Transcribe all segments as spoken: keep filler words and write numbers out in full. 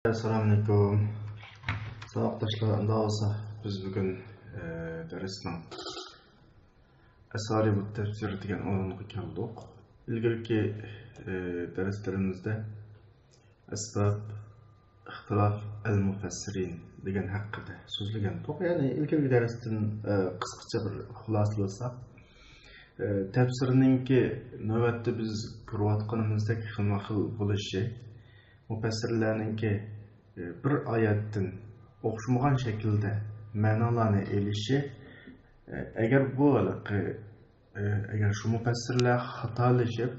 ئەسسالامۇئەلەيكۇم. ساۋاقداشلار، ئۇنداق بولسا بىز بۈگۈن، ئە، دەرسنىڭ ئەسالىبۇت تەپسىر دېگەن ئورۇنغا كەلدۇق. ئىلگىرىكى، ئە، دەرسلىرىمىزدە ئەسباب ئىختىلاف ئەل مۇپەسسىرىن دېگەن ھەققىدە سۆزلىگەنتۇق. يەنى ئىلگىرىكى دەرستىن، ئە، قىسقىچە بىر خۇلاسىلىساق، ئە، تەپسىرنىڭكى نۆۋەتتە بىز كۆرۈۋاتقىنىمىزدەك خىلمۇ خىل بولۇشى، مۇپەسسىرلەرنىڭكى، ئە، بىر ئايەتتىن ئوخشىمىغان شەكىلدە مەنالارنى ئېلىشى، ئە، ئەگەر بۇ ھېلىقى ئە، ئەگەر شۇ مۇپەسسىرلەر خاتالىشىپ،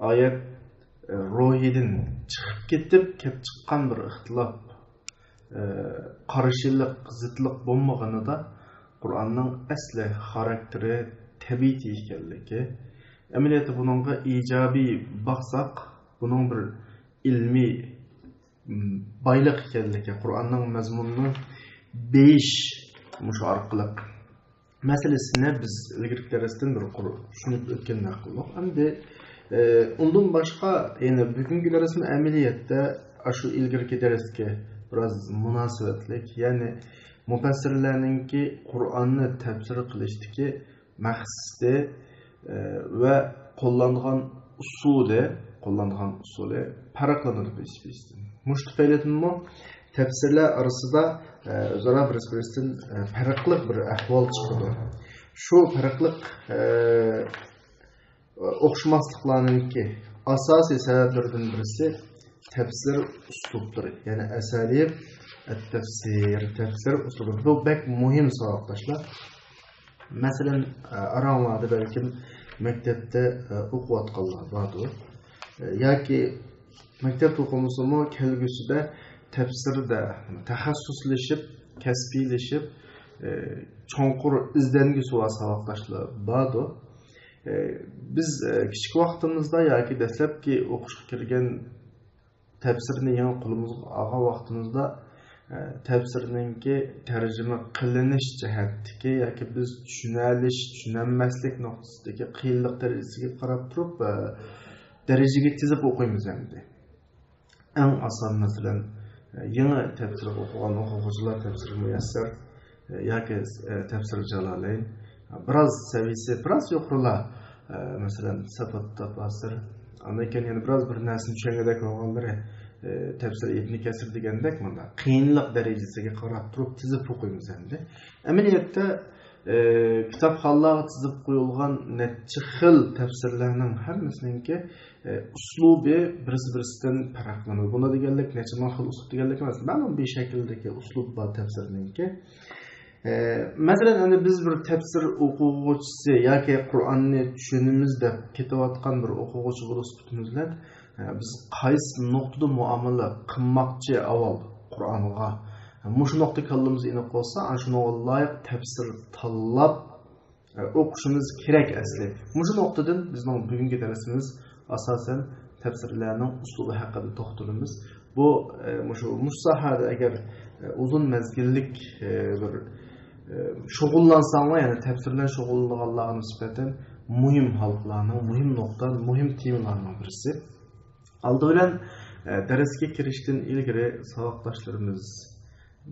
ئايەت، ئە، روھىدىن چىقىپ كېتىپ، كەپ چىققان بىر ئىختىلاپ، ئە، قارشىلىق، زىتلىق بولمىغىنىدا، قۇرئاننىڭ ئەسلى خاراكتېرى، تەبىئىتى ئىكەنلىكى، ئەمەلىيەتتە بۇنىڭغا ئىجابىي باقساق، بۇنىڭ بىر ئىلمىي بايلىق ئىكەنلىكى، قۇرئاننىڭ مەزمۇنىنى بېيىش مۇشۇ ئارقىلىق مەسىلىسىنى بىز ئىلگىرىكى دەرستىن بىر قۇر چۈشىنىپ ئۆتكەندەك قىلدۇق. ئەمدى، ئە، ئۇندىن باشقا، يەنە بۈگۈنكى دەرسمۇ ئەمەلىيەتتە ئاشۇ ئىلگىرىكى دەرسكە بىراز مۇناسىۋەتلىك. يەنى مۇپەسسىرلەرنىڭكى قۇرئاننى تەپسىر قىلىشتىكى مەقسىتى، ئە، ۋە قوللانغان ئۇسۇلى، قوللانغان ئۇسۇلى پەرقلىنىدۇ بىرسى-بىرسىدىن. مۇشۇ تۈپەيلىدىنمۇ تەپسىرلەر ئارىسىدا، ئە، ئۆزئارا بىرسى-بىرسىدىن، ئە، پەرقلىق بىر ئەھۋال چىقىدۇ. شۇ پەرقلىق، ئە، ئوخشىماسلىقلارنىڭكى ئاساسىي سەۋەبلىرىدىن بىرسى تەپسىر ئۇسلۇبلىرى، يەنى ئەسالىب ئەت-تەفسىر، تەپسىر ئۇسلۇبى. بۇ بەك مۇھىم، ساۋاقداشلار. مەسىلەن، ئاراڭلاردا بەلكىم مەكتەپتە ئوقۇۋاتقانلار باردۇر. ياكى مەكتەپتە ئوقۇمىسىمۇ، كەلگۈسىدە تەپسىردە تەخەسسۇسلىشىپ، كەسپىيلىشىپ، چوڭقۇر ئىزدەنگۈسى بار ساۋاقداشلار باردۇر. بىز كىچىك ۋاقتىمىزدا ياكى دەسلەپكى ئوقۇشقا كىرگەن، تەپسىرنى يېڭى قولىمىزغا ئالغان ۋاقتىمىزدا، ئە، تەپسىرنىڭكى تەرجىمە قىلىنىش جەھەتتىكى ياكى بىز چۈشىنەلىش، چۈشىنەلمەسلىك نۇقتىسىدىكى قىيىنلىق دەرىجىسىگە قاراپ تۇرۇپ، ئە، دەرىجىگە تىزىپ ئوقۇيمىز ئەمدى. ئەڭ ئاسان، مەسىلەن، ئە، يېڭى تەپسىر ئوقۇغان ئوقۇغۇچىلار تەپسىر مۇيەسسەر، ياكى، ئە، تەپسىر جالالەين. بىراز سەۋىيەسى بىراز يۇقىرىلا، ئە، مەسىلەن، سەپەت تاپاسىر. ئاندىن كېيىن يەنە بىراز بىر نەرسىنى چۈشەنگۈدەك بولغانلىرى، ئە، تەپسىر ئىبنى كەسىر دېگەندەك مۇنداق قىيىنلىق دەرىجىسىگە قاراپ تۇرۇپ تىزىپ ئوقۇيمىز ئەمدى. ئەمەلىيەتتە، ئە، كىتابخانىلارغا تىزىپ قويۇلغان نەچچە خىل تەپسىرلەرنىڭ ھەممىسىنىڭكى ئە، ئۇسلۇبى بىرسى-بىرسىدىن پەرقلىنىدۇ. بۇنىڭ دېگەنلىك نەچچە مىڭ خىل ئۇسلۇب دېگەنلىك ئەمەس. مەلۇم بىر شەكىلدىكى ئۇسلۇب بار تەپسىرنىڭكى. ئە، مەسىلەن، ئەمدى بىز بىر تەپسىر ئوقۇغۇچىسى ياكى قۇرئاننى چۈشىنىمىز دەپ كېتىۋاتقان بىر ئوقۇغۇچى بولۇش سۈپىتىمىز بىلەن، ئە، بىز قايسى نۇقتىدا مۇئامىلە قىلماقچى ئاۋۋال قۇرئانغا، مۇشۇ نۇقتا كاللىمىزدا ئېنىق بولسا، ئاشۇنىڭغا لايىق تەپسىر تاللاپ، ئوقۇشىمىز كېرەك ئەسلى. مۇشۇ نۇقتىدىن بىزنىڭ بۈگۈنكى دەرسىمىز ئاساسەن تەپسىرلەرنىڭ ئۇسلۇبى ھەققىدە توختىلىمىز. بۇ، ئە، مۇشۇ، مۇشۇ ساھەدە ئەگەر، ئە، ئۇزۇن مەزگىللىك، ئە، بىر، ئە، شۇغۇللانساڭلار، يەنى تەپسىر بىلەن شۇغۇللانغانلارغا نىسبەتەن مۇھىم ھالقىلارنىڭ، مۇھىم نۇقتا، مۇھىم تېمىلارنىڭ بىرسى. ئالدى بىلەن، ئە، دەرسكە كىرىشتىن ئىلگىرى ساۋاقداشلىرىمىز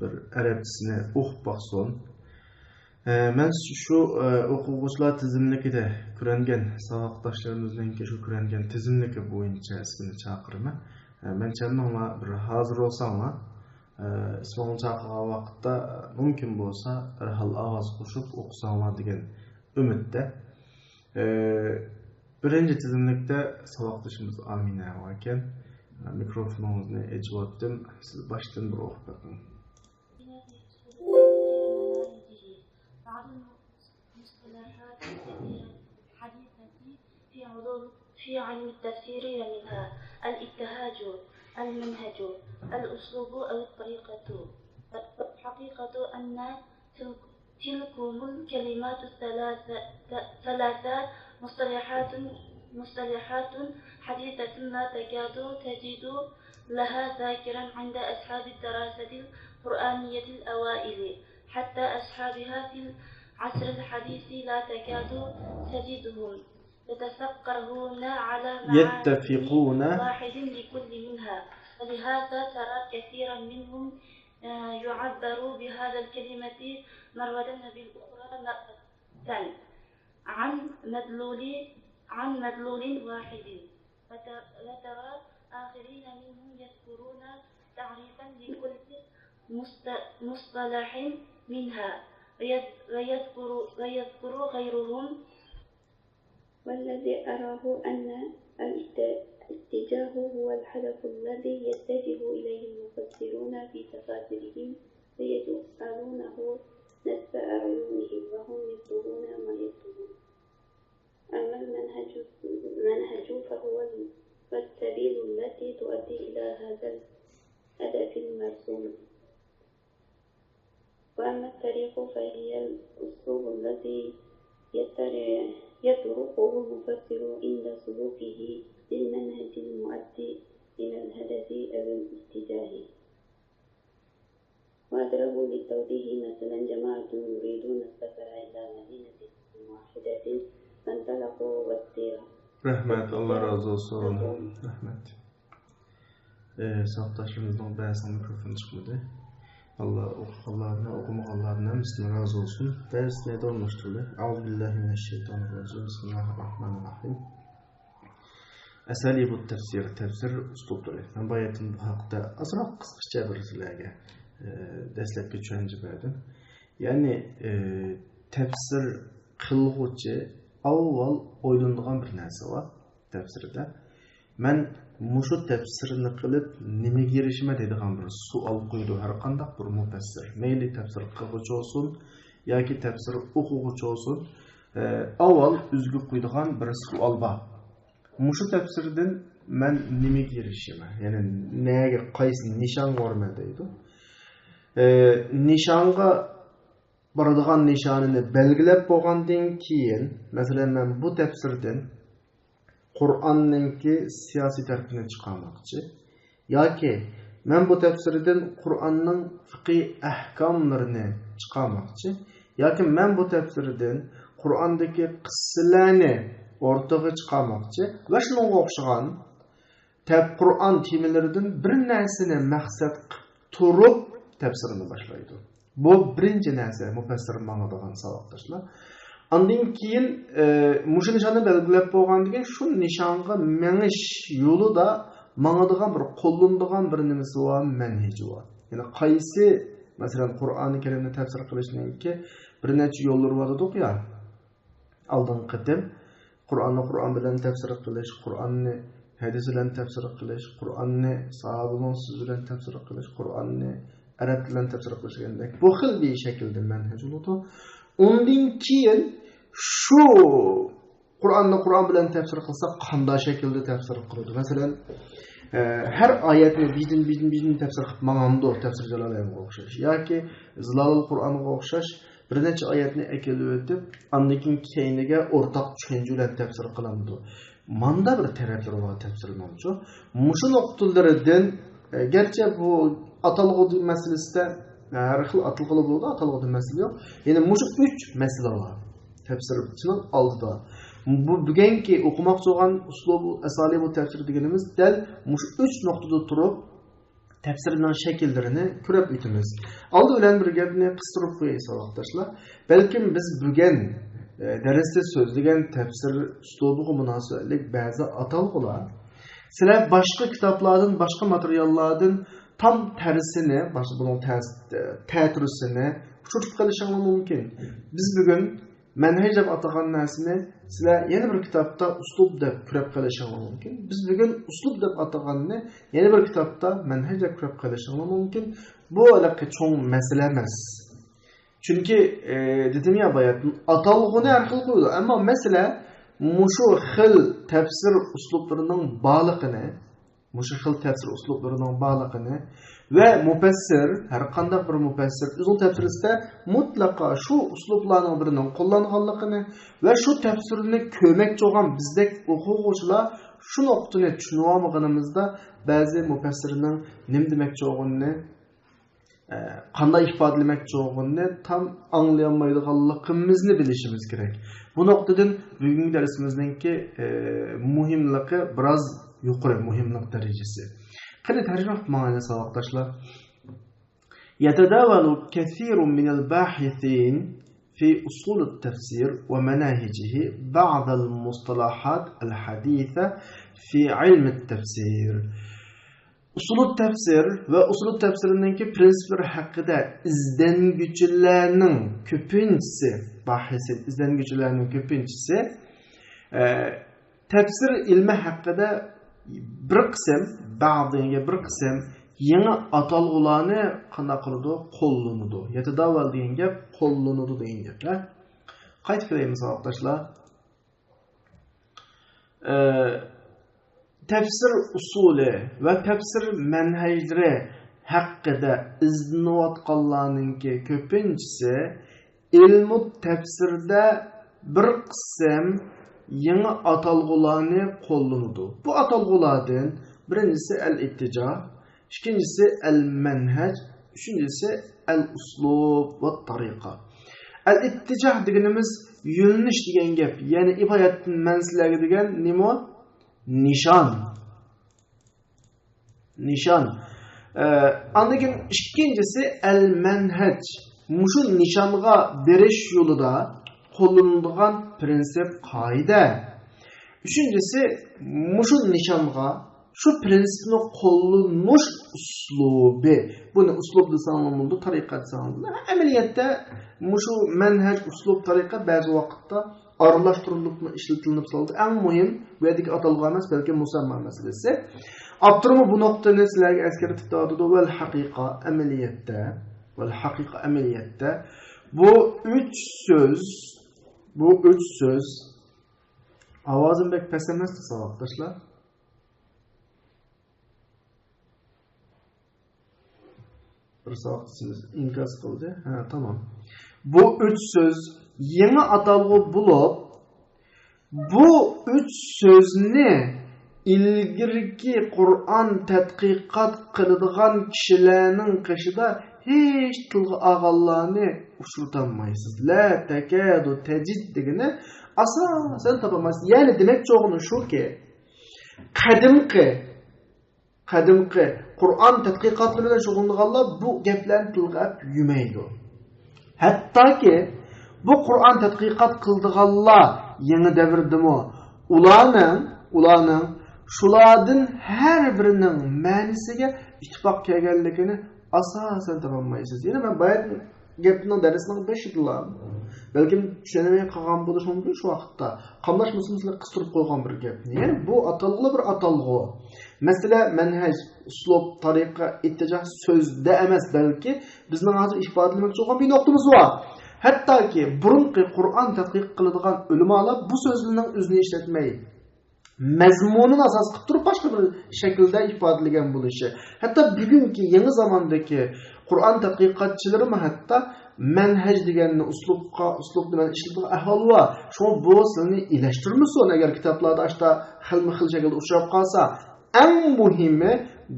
بىر ئەرەبچىسىنى ئوقۇپ باقسۇن. ئە، مەن شۇ، ئە، ئوقۇغۇچىلار تىزىملىكىدە كۆرۈنگەن ساۋاقداشلىرىمىزنىڭكى شۇ كۆرۈنگەن تىزىملىكى بويىچە ئىسمىنى چاقىرىمەن. ئە، مەن چەمنىڭلار بىر ھازىر بولساڭلار، ئە، ئىسمىڭلارنى چاقىرغان ۋاقىتتا مۇمكىن بولسا دەرھال ئاۋاز قوشۇپ ئوقۇساڭلار دېگەن ئۈمىدتە. ئە، بىرىنچى تىزىملىكتە ساۋاقدىشىمىز ئامىنە باركەن. ئە، مىكروفونىڭىزنى ئېچىۋەتتىم. سىز باشتىن بىر ئوقۇپ بېقىڭ. بعض المصطلحات الحديثة في علوم، في علم التفسير ومنها الابتهاج، المنهج، الأسلوب أو الطريقة. والحقيقة أن تلك-، تلكم الكلمات الثلاثة، ثلاثة مصطلحات، مصطلحات حديثة لا تكاد تجد لها ذاكرا عند أصحاب الدراسة القرآنية الأوائل، حتى أصحابها في العصر الحديث لا تكاد تجدهم يتفقهون على معنى يتفقون. واحد لكل منها. ولهذا ترى كثيرا منهم، آه، يعبر بهذا الكلمة مرة بالأخرى، مثلا عن مدلول، عن مدلول واحد، وت-، وترى آخرين منهم يذكرون تعريفا لكل مصط-، مصطلح منها، ويذ-، ويذكر، ويذكر غيرهم. والذي أراه أن الات-، الاتجاه هو الهدف الذي يتجه إليه المفسرون في تفاسيرهم، فيجعلونه نصب أعينهم وهم يبصرون ما يكتبون. أما المنهج، المنهج فهو ال-، فالسبيل التي تؤدي إلى هذا الهدف المرسوم. وأما الطريق فهي الأسلوب الذي يتر-، يطرقه المفسر عند سلوكه للمنهج المؤدي إلى الهدف أو الاتجاه. وأضرب للتوضيح مثلا، جماعة يريدون السفر إلى مدينة واحدة فانطلقوا والسير. رەھمەت، ئاللا رازى بولسۇن. رەھمەت. ئى، ساۋاقداشلىرىمىزنىڭ بەزىسىنىڭ مىكروفونى چىقمىدى. ئاللا ئوقۇغانلارنى، ئوقۇمىغانلارنى ھەممىسىدىن رازى بولسۇن. دەرسنى داۋاملاشتۇرىلى. أعوذ بالله من الشيطان الرجيم. بسم الله الرحمن الرحيم. أساليب التفسير، تەپسىر ئۇسلۇبلىرى. مەن باياتىن بۇ ھەقتە ئازراق قىسقىچە بىر سىلەرگە، ئى، دەسلەپكى چۈشەنچە بەردىم. يەنى، ئى، تەپسىر قىلغۇچى ئاۋۋال ئويلىنىدىغان بىر نەرسە بار تەپسىردە. مەن مۇشۇ تەپسىرنى قىلىپ نېمىگە ئېرىشىمەن دەيدىغان بىر سوئال قويىدۇ ھەر قانداق بىر مۇپەسسىر. مەيلى تەپسىر قىلغۇچى بولسۇن ياكى تەپسىر ئوقۇغۇچى بولسۇن، ئە، ئاۋۋال ئۆزىگە قويىدىغان بىر سوئال بار. مۇشۇ تەپسىردىن مەن نېمىگە ئېرىشىمەن؟ يەنى نەگە، قايسى نىشانغا بارىمەن دەيدۇ. ئە، نىشانغا بارىدىغان نىشانىنى بەلگىلەپ بولغاندىن كېيىن، مەسىلەن، مەن بۇ تەپسىردىن قۇرئاننىڭكى سىياسىي تەرىپىنى چىقارماقچى ياكى مەن بۇ تەپسىردىن قۇرئاننىڭ فىقھىي ئەھكاملىرىنى چىقارماقچى ياكى مەن بۇ تەپسىردىن قۇرئاندىكى قىسسىلەرنى ئورتىغا چىقارماقچى ۋە شۇنىڭغا ئوخشىغان تەپ-، قۇرئان تېمىلىرىدىن بىر نەرسىنى مەقسەت قىلىپ تۇرۇپ تەپسىرىنى باشلايدۇ. بۇ بىرىنچى نەرسە، مۇپەسسىر ماڭىدىغان ساۋاقداشلار. ئاندىن كېيىن، ئە، مۇشۇ نىشاننى بەلگىلەپ بولغاندىن كېيىن، شۇ نىشانغا مېڭىش يولىدا ماڭىدىغان بىر، قوللىنىدىغان بىر نېمىسى بار، مەنھىجى بار. يەنى قايسى، مەسىلەن، قۇرئانى كەرىمنى تەپسىر قىلىشنىڭكى بىر نەچچە يوللىرى بار دېدۇق يا. ئالدىنقى قېتىم قۇرئاننى قۇرئان بىلەن تەپسىر قىلىش، قۇرئاننى ھەدىس بىلەن تەپسىر قىلىش، قۇرئاننى ساھابىنىڭ سۆزى بىلەن تەپسىر قىلىش، قۇرئاننى ئەرەب تىلى بىلەن تەپسىر قىلىش دېگەندەك بۇ خىل بىر شەكىلدە مەنھەج بولىدۇ. ئۇندىن كېيىن شۇ قۇرئاننى قۇرئان بىلەن تەپسىر قىلساق قانداق شەكىلدە تەپسىر قىلىدۇ؟ مەسىلەن، ئە، ھەر ئايەتنى بىردىن، بىردىن، بىردىن تەپسىر قىلىپ ماڭامدۇ؟ تەپسىر جالالەينغا ئوخشاش ياكى زىلالۇل قۇرئانغا ئوخشاش بىر نەچچە ئايەتنى ئەكېلىۋېتىپ، ئاندىن كېيىن كەينىگە ئورتاق چۈشەنچە بىلەن تەپسىر قىلامدۇ؟ ماندا بىر تەرەپلىرى بار تەپسىرنىڭچۇ. مۇشۇ نۇقتىلىرىدىن، ئە، گەرچە بۇ ئاتالغۇ مەسىلىسىدە، ئە، ھەر خىل ئاتالغىلى بولىدۇ، ئاتالغۇدا مەسىلە يوق. يەنى مۇشۇ ئۈچ مەسىلە بار تەپسىرچىنىڭ ئالدىدا. بۇ بۈگۈنكى ئوقۇماقچى بولغان ئۇسلۇبۇ، ئەسالىبۇ تەپسىر دېگىنىمىز دەل مۇشۇ ئۈچ نۇقتىدا تۇرۇپ، تەپسىرنىڭ شەكىللىرىنى كۆرۈپ ئۆتىمىز. ئالدى بىلەن بىر گەپنى قىستۇرۇپ قوياي، ساۋاقداشلار. بەلكىم بىز بۈگۈن، ئە، دەرستە سۆزلىگەن تەپسىر ئۇسلۇبىغا مۇناسىۋەتلىك بەزى ئاتالغۇلار، سىلەر باشقا كىتابلاردىن، باشقا ماتېرىياللاردىن تام تەرسىنى، باشقا بۇنىڭ تەس-، تەتۈرىسىنى ئۇچرىتىپ قېلىشىڭلار مۇمكىن. بىز بۈگۈن مەنھەج دەپ ئاتىغان نەرسىنى سىلەر يەنە بىر كىتابتا ئۇسلۇب دەپ كۆرۈپ قېلىشىڭلار مۇمكىن. بىز بۈگۈن ئۇسلۇب دەپ ئاتىغاننى يەنە بىر كىتابتا مەنھەج دەپ كۆرۈپ قېلىشىڭلار مۇمكىن. بۇ ھېلىقى چوڭ مەسىلە ئەمەس. چۈنكى، ئى، دېدىم يا باياتىن، ئاتالغۇنى ھەر خىل قويىدۇ. ئەمما مەسىلە مۇشۇ خىل تەپسىر ئۇسلۇبلىرىنىڭ بارلىقىنى، مۇشۇ خىل تەپسىر ئۇسلۇبلىرىنىڭ بارلىقىنى ۋە مۇپەسسىر، ھەر قانداق بىر مۇپەسسىر ئۆزىنىڭ تەپسىرىسىدە مۇتلەقا شۇ ئۇسلۇبلارنىڭ بىرىنىڭ قوللانغانلىقىنى ۋە شۇ تەپسىرنى كۆرمەكچى بولغان بىزدەك ئوقۇغۇچىلار شۇ نۇقتىنى چۈشىنىۋالمىغىنىمىزدا بەزى مۇپەسسىرنىڭ نېمە دېمەكچى بولغىنىنى، ئە، قانداق ئىپادىلىمەكچى بولغىنىنى تام ئاڭلىيالمايدىغانلىقىمىزنى بىلىشىمىز كېرەك. بۇ نۇقتىدىن بۈگۈنكى دەرسىمىزنىڭكى، ئە، مۇھىملىقى بىراز يۇقىرى، مۇھىملىق دەرىجىسى. قېنى تەرجىمە قىلىپ ماڭايلى ساۋاقداشلار. يتداول كثير من الباحثين في أصول التفسير ومناهجه بعض المصطلحات الحديثة في علم التفسير. ئۇسۇلۇت تەپسىر ۋە ئۇسۇلۇت تەپسىرنىڭكى پرىنسىپلىرى ھەققىدە ئىزدەنگۈچىلەرنىڭ كۆپىنچىسى، باھىسى، ئىزدەنگۈچىلەرنىڭ كۆپىنچىسى، ئە، تەپسىر ئىلمى ھەققىدە بىر قىسىم، بەزى دېگەن گەپ بىر قىسىم يېڭى ئاتالغۇلارنى قانداق قىلىدۇ؟ قوللىنىدۇ. يتداول دېگەن گەپ قوللىنىدۇ دېگەن گەپ، ھە؟ قايتىپ كېلەيمىز ساۋاقداشلار. ئە، تەپسىر ئۇسۇلى ۋە تەپسىر مەنھەجلىرى ھەققىدە ئىزدىنىۋاتقانلارنىڭكى كۆپىنچىسى ئىلمۇ تەپسىردە بىر قىسىم يېڭى ئاتالغۇلارنى قوللىنىدۇ. بۇ ئاتالغۇلاردىن بىرىنچىسى ئەل-ئىتتىجاھ، ئىككىنچىسى ئەل-مەنھەج، ئۈچىنچىسى ئەل-ئۇسلۇب ۋە تارىقە. ئەل-ئىتتىجاھ دېگىنىمىز يۆنىلىش دېگەن گەپ، يەنى ئىبارەتتىن مەن سىلەرگە دېگەن نېمە؟ نىشان. نىشان. ئە، ئاندىن كېيىن ئىككىنچىسى ئەل-مەنھەج. مۇشۇ نىشانغا بېرىش يولىدا قوللىنىدىغان پرىنسىپ، قائىدە. ئۈچىنچىسى، مۇشۇ نىشانغا شۇ پرىنسىپنى قوللىنىش ئۇسلۇبى. بۇنى ئۇسلۇب دېسەڭلار بولىدۇ، تەرىقەت دېسەڭلار بولىدۇ. ئەمەلىيەتتە مۇشۇ مەنھەج، ئۇسلۇب، تەرىقەت بەزى ۋاقىتتا ئارىلاشتۇرۇلۇپمۇ ئىشلىتىلىنىپ قالىدۇ. ئەڭ مۇھىم بۇ يەردىكى ئاتالغۇ ئەمەس، بەلكى مۇسەمما مەسىلىسى. ئاپتورمۇ بۇ نۇقتىنى سىلەرگە ئەسكەرتىپ ئۆتۈۋاتىدۇ. ۋەل ھەقىقە ئەمەلىيەتتە، ۋەل ھەقىقە ئەمەلىيەتتە بۇ ئۈچ سۆز، بۇ ئۈچ سۆز، ئاۋازىم بەك پەس ئەمەستۇ ساۋاقداشلار؟ بىر ساۋاقدىشىمىز ئىنكاس قىلدى. ھە، تامام. بۇ ئۈچ سۆز يېڭى ئاتالغۇ بولۇپ، بۇ ئۈچ سۆزنى ئىلگىرىكى قۇرئان تەتقىقات قىلىدىغان كىشىلەرنىڭ قېشىدا ھېچ تىلغا ئالغانلارنى ئۇچرىتالمايسىز. لا تكاد تجد دېگىنى ئاساسەن تاپالمايسىز. يەنى دېمەكچى بولغىنى شۇكى، قەدىمكى قەدىمكى قۇرئان تەتقىقاتلىرى بىلەن شۇغۇللىنىدىغانلار بۇ گەپلەرنى تىلغا ئەپ يۈرمەيدۇ. ھەتتاكى بۇ قۇرئان تەتقىقات قىلىدىغانلار يېڭى دەۋردىمۇ، ئۇلارنىڭ، ئۇلارنىڭ شۇلاردىن ھەر بىرىنىڭ مەنىسىگە ئىتتىپاق كەلگەنلىكىنى ئاساسەن تاپالمايسىز. يەنە مەن بايا گەپنىڭ دەرسنىڭ بېشىدىلا، بەلكىم چۈشەنمەي قالغان بولۇشى مۇمكىن شۇ ۋاقىتتا. قاملاشمىسىمۇ سىلەر قىستۇرۇپ قويغان بىر گەپنى. يەنى بۇ ئاتالغۇلار بىر ئاتالغۇ. مەسىلە، مەنھەج، ئۇسلۇب، تەرىقە، ئىتتىجاھ سۆزدە ئەمەس، بەلكى بىزنىڭ ھازىر ئىپادىلىمەكچى بولغان بىر نۇقتىمىز بار. ھەتتاكى بۇرۇنقى قۇرئان تەتقىق قىلىدىغان ئۆلىمالار بۇ سۆزلەرنىڭ ئۆزىنى ئىشلەتمەي، مەزمۇنىنى ئاساس قىلىپ تۇرۇپ باشقا بىر شەكىلدە ئىپادىلىگەن بولۇشى. ھەتتا بۈگۈنكى يېڭى زاماندىكى قۇرئان تەتقىقاتچىلىرىمۇ ھەتتا مەنھەج دېگەننى ئۇسلۇبقا، ئۇسلۇبنى مەن ئىشلىتىدىغان ئەھۋال بار. شۇڭا بۇ سىلىنى ئېلەشتۈرمىسۇن، ئەگەر كىتابلاردا ئاشتا خىلمۇ خىل شەكىلدە ئۇچراپ قالسا. ئەڭ مۇھىمى،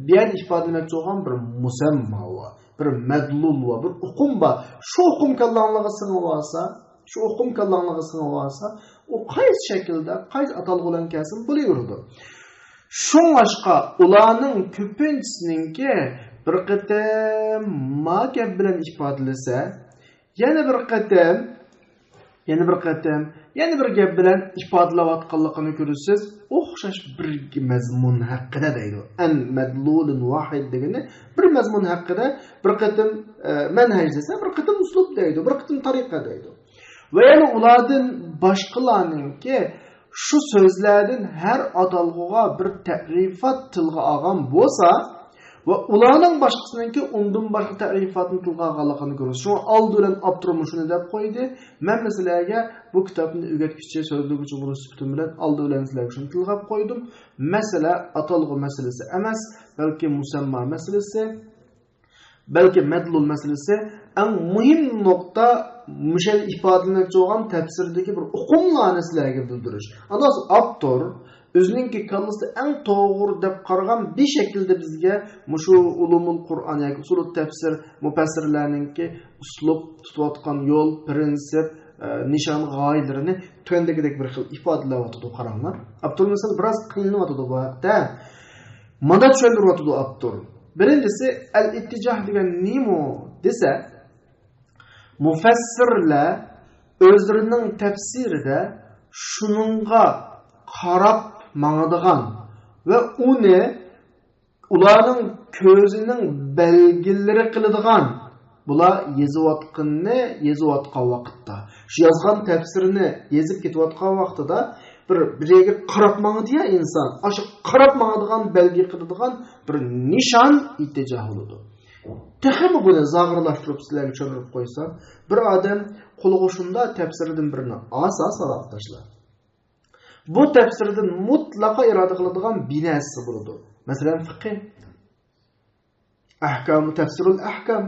بۇ يەردە ئىپادىلىمەكچى بولغان بىر مۇسەمما بار، بىر مەدلۇل بار، بىر ئۇقۇم بار. شۇ ئۇقۇم كاللاڭلارغا سىڭىۋالسا، شۇ ئۇقۇم كاللاڭلارغا سىڭىۋالسا، ئۇ قايسى شەكىلدە، قايسى ئاتالغۇ بىلەن كەلسىمۇ بولۇۋېرىدۇ. شۇڭلاشقا ئۇلارنىڭ كۆپىنچىسىنىڭكى بىر قېتىم ما گەپ بىلەن ئىپادىلىسە، يەنە بىر قېتىم، يەنە بىر قېتىم، يەنە بىر گەپ بىلەن ئىپادىلەۋاتقانلىقىنى كۆرىسىز. ئوخشاش بىر مەزمۇن ھەققىدە دەيدۇ. ئەن مەدلۇلۇن ۋاھىد دېگىنى بىر مەزمۇن ھەققىدە بىر قېتىم، ئە، مەنھەج دېسە، بىر قېتىم ئۇسلۇب دەيدۇ، بىر قېتىم تەرىقە دەيدۇ. ۋە يەنە ئۇلاردىن باشقىلارنىڭكى شۇ سۆزلەردىن ھەر ئاتالغۇغا بىر تەرىپات تىلغا ئالغان بولسا، ۋە ئۇلارنىڭ باشقىسىنىڭكى ئۇندىن باشقا تەرىپاتنى تىلغا ئالغانلىقىنى كۆرىمىز. شۇڭا ئالدى بىلەن ئاپتورمۇ شۇنى دەپ قويدى. مەنمۇ سىلەرگە بۇ كىتابنى ئۆگەتكۈچى، سۆزلىگۈچى بولۇش سۈپىتىم بىلەن ئالدى بىلەن سىلەرگە شۇنى تىلغا ئېلىپ قويدۇم. مەسىلە ئاتالغۇ مەسىلىسى ئەمەس، بەلكى مۇسەمما مەسىلىسى، بەلكى مەدلۇل مەسىلىسى. ئەڭ مۇھىم نۇقتا مۇشۇ ئىپادىلىنىپ تۇرغان تەپسىردىكى بىر ئۇقۇملارنى سىلەرگە بىلدۈرۈش. ئاندىن ئاپتور ئۆزىنىڭكى كاللىسىدا ئەڭ توغرا دەپ قارىغان بىر شەكىلدە بىزگە مۇشۇ ئۇلۇمۇل قۇرئان ياكى ئۇسۇلۇت تەپسىر مۇپەسسىرلەرنىڭكى ئۇسلۇب تۇتۇۋاتقان يول، پىرىنسىپ، ئە، نىشان، غايىلىرىنى تۆۋەندىكىدەك بىر خىل ئىپادىلەۋاتىدۇ. قاراڭلار. ئاپتور مەسىلە بىراز قىينىلىۋاتىدۇ بۇ ھەقتە. مانا چۈشەندۈرۈۋاتىدۇ ئاپتور. بىرىنچىسى، ئەل ئىتتىجاھ دېگەن نېمە دېسە، مۇفەسسىرلەر ئۆزلىرىنىڭ تەپسىرىدە شۇنىڭغا قاراپ ماڭىدىغان ۋە ئۇنى ئۇلارنىڭ كۆزىنىڭ بەلگىلىرى قىلىدىغان، بۇلار يېزىۋاتقىنىنى يېزىۋاتقان ۋاقىتتا، شۇ يازغان تەپسىرىنى يېزىپ كېتىۋاتقان ۋاقتىدا بىر، بىر يەرگە قاراپ ماڭىدۇ يا ئىنسان، ئاشۇ قاراپ ماڭىدىغان بەلگە قىلىدىغان بىر نىشان ئىتتىجاھ بولىدۇ. تېخىمۇ بۇنى زاغرىلاشتۇرۇپ سىلەرگە چۈشەندۈرۈپ قويسام، بىر ئادەم قولىغا شۇنداق تەپسىرىدىن بىرنى ئالسا، ساۋاقداشلار، بۇ تەپسىردىن مۇتلەقا ئىرادە قىلىدىغان بىر نەرسە بولىدۇ. مەسىلەن، فىقھى. ئەھكام، تەپسىرۇل ئەھكام.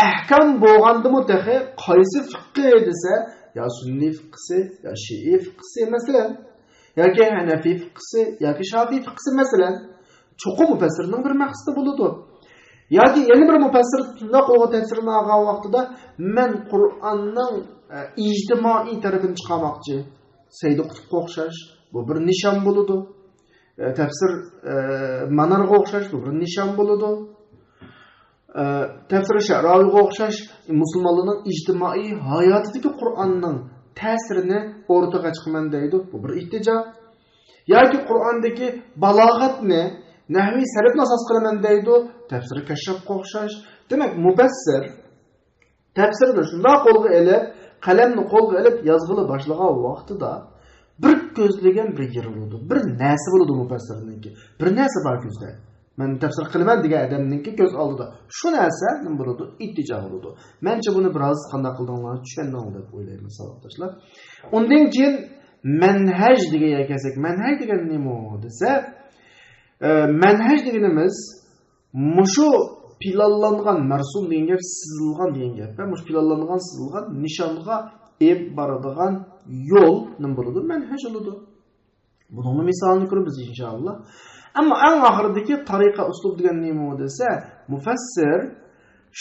ئەھكام بولغاندىمۇ تېخى قايسى فىقھى دېسە، يا سۈننىي فىقھىسى، يا شىئىي فىقھىسى، مەسىلەن. ياكى ھەنەفىي فىقھىسى، ياكى شافىئىي فىقھىسى، مەسىلەن. چوقۇم مۇپەسسىرنىڭ بىر مەقسىتى بولىدۇ. ياكى يەنە بىر مۇپەسسىر شۇنداق قولىغا تەپسىرنى ئالغان ۋاقتىدا، مەن قۇرئاننىڭ، ئە، ئىجتىمائىي تەرىپىنى چىقارماقچى. سەيدى قۇتۇپقا ئوخشاش، بۇ بىر نىشان بولىدۇ. ئە، تەپسىر، ئە، مانارغا ئوخشاش، بۇ بىر نىشان بولىدۇ. ئە، تەپسىر شەئراۋىغا ئوخشاش، مۇسۇلمانلارنىڭ ئىجتىمائىي ھاياتىدىكى قۇرئاننىڭ تەسىرىنى ئورتىغا چىقىمەن دەيدۇ، بۇ بىر ئىتتىجا. ياكى قۇرئاندىكى بالاغەتنى، نەھۋىي سەرپنى ئاساس قىلىمەن دەيدۇ، تەپسىر كەششاپقا ئوخشاش. دېمەك، مۇپەسسىر تەپسىرنى شۇنداق قولغا ئېلىپ، قەلەمنى قولغا ئېلىپ يازغىلى باشلىغان ۋاقتىدا بىر كۆزلىگەن بىر يېرى بولىدۇ، بىر نەرسە بولىدۇ مۇپەسسىرنىڭكى. بىر نەرسە بار كۆزدە. مەن تەپسىر قىلىمەن دېگەن ئادەمنىڭكى كۆز ئالدىدا شۇ نەرسە نېمە بولىدۇ؟ ئىتتىجا بولىدۇ. مەنچە بۇنى بىراز قانداق قىلدىڭلار، چۈشەندىڭلار دەپ ئويلايمەن، ساۋاقداشلار. ئۇندىن كېيىن مەنھەج دېگەن يەرگە كەلسەك، مەنھەج دېگەن نېمە دېسە، ئە، مەنھەج دېگىنىمىز مۇشۇ پىلانلانغان، مەرسۇم دېگەن گەپ سىزىلغان دېگەن گەپ. مۇشۇ پىلانلانغان، سىزىلغان نىشانغا ئېلىپ بارىدىغان يول نېمە بولىدۇ؟ مەنھەج بولىدۇ. بۇنىڭمۇ مىسالىنى كۆرىمىز ئىنشائاللا. ئەمما ئەڭ ئاخىرىدىكى تارىقە ئۇسلۇب دېگەن نېمە دېسە، مۇفەسسىر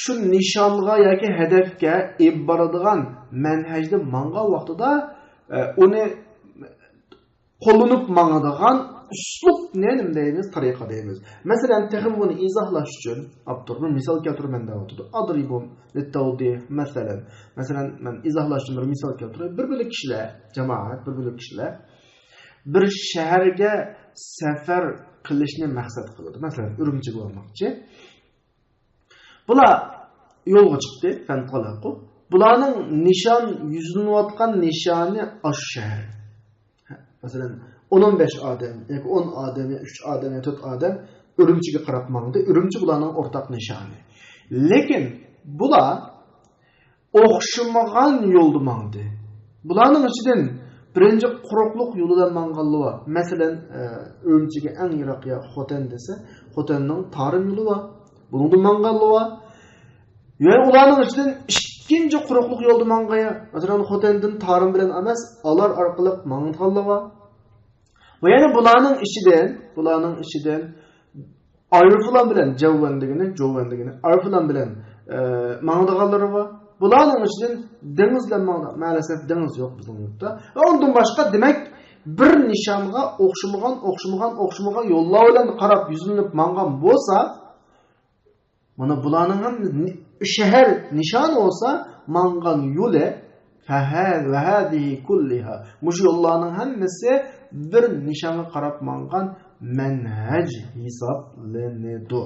شۇ نىشانغا ياكى ھەدەپكە ئېلىپ بارىدىغان مەنھەجدە ماڭغان ۋاقتىدا، ئە، ئۇنى قوللىنىپ ماڭىدىغان ئۇسلۇبنى نېمە دەيمىز؟ تارىقە دەيمىز. مەسىلەن، تېخىمۇ بۇنى ئىزاھلاش ئۈچۈن ئاپتور بىر مىسال كەلتۈرىمەن دەۋاتىدۇ. ئەزرىبۇ لىتتەۋدىھ، مەسىلەن. مەسىلەن، مەن ئىزاھلاش ئۈچۈن بىر مىسال كەلتۈرەي. بىر بۆلەك كىشىلەر، جامائەت، بىر بۆلەك كىشىلەر بىر شەھەرگە سەپەر قىلىشنى مەقسەت قىلىدۇ. مەسىلەن، ئۈرۈمچىگە بارماقچى. بۇلار يولغا چىقتى، فەنتەلەقۇ. بۇلارنىڭ نىشان، يۈزلىنىۋاتقان نىشانى ئاشۇ شەھەر. مەسىلەن، ئون، ئون بەش ئادەم، ياكى ئون ئادەم، يا ئۈچ ئادەم، يا تۆت ئادەم ئۈرۈمچىگە قاراپ ماڭدى. ئۈرۈمچى بۇلارنىڭ ئورتاق نىشانى. لېكىن بۇلار ئوخشىمىغان يولدا ماڭدى. بۇلارنىڭ ئىچىدىن بىرىنچى قۇرۇقلۇق يولىدا ماڭغانلار بار. مەسىلەن، ئە، ئۈرۈمچىگە ئەڭ يىراق يەر خوتەن دېسە، خوتەننىڭ تارىم يولى بار. بۇنىڭدا ماڭغانلار بار. يەنە ئۇلارنىڭ ئىچىدىن ئىككىنچى قۇرۇقلۇق يولدا ماڭغان، مەسىلەن، خوتەندىن تارىم بىلەن ئەمەس، ئالار ئارقىلىق ماڭىدىغانلار بار. ۋە يەنە بۇلارنىڭ ئىچىدىن، بۇلارنىڭ ئىچىدىن ئايروپىلان بىلەن، جەۋۋەن دېگىنى، جوۋەن دېگىنى، ئايروپىلان بىلەن، ئە، ماڭىدىغانلىرى بار. بۇلارنىڭ ئىچىدىن دېڭىز بىلەن ماڭىدىغان، مائەلەسەف دېڭىز يوق بىزنىڭ يۇرتتا. ۋە ئۇنىڭدىن باشقا، دېمەك، بىر نىشانغا ئوخشىمىغان، ئوخشىمىغان، ئوخشىمىغان يوللار بىلەن قاراپ يۈزلىنىپ ماڭغان بولسا، مانا بۇلارنىڭ ھەم نى-، شەھەر نىشانى بولسا، ماڭغان يولى، فەھە-، ۋەھەزىھى كۇللىھا. مۇشۇ يوللارنىڭ ھەممىسى بىر نىشانغا قاراپ ماڭغان مەنھەج ھېسابلىنىدۇ.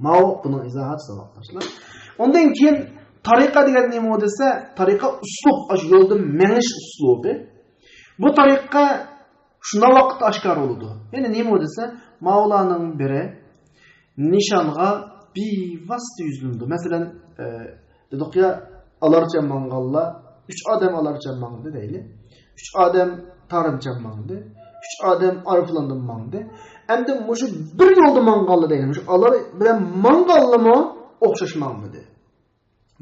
ماۋۇ بۇنىڭ ئىزاھاتى، ساۋاقداشلار. ئۇندىن كېيىن تارىقە دېگەن نېمە دېسە، تارىقە ئۇسلۇب، ئاشۇ يولدا مېڭىش ئۇسلۇبى. بۇ تارىقە شۇنداق ۋاقىتتا ئاشكارا بولىدۇ. يەنى نېمە دېسە، ماۋۇلارنىڭ بىرى نىشانغا بىۋاسىتە يۈزلىنىدۇ. مەسىلەن، ئە، دېدۇق يا، ئالارچە ماڭغانلار، ئۈچ ئادەم ئالارچە ماڭدى دەيلى. ئۈچ ئادەم تارىمچە ماڭدى. ئۈچ ئادەم ئايروپىلاندىن ماڭدى. ئەمدى مۇشۇ بىر يولدا ماڭغانلار دەيلى. مۇشۇ ئالار بىلەن ماڭغانلارمۇ ئوخشاش ماڭمىدى.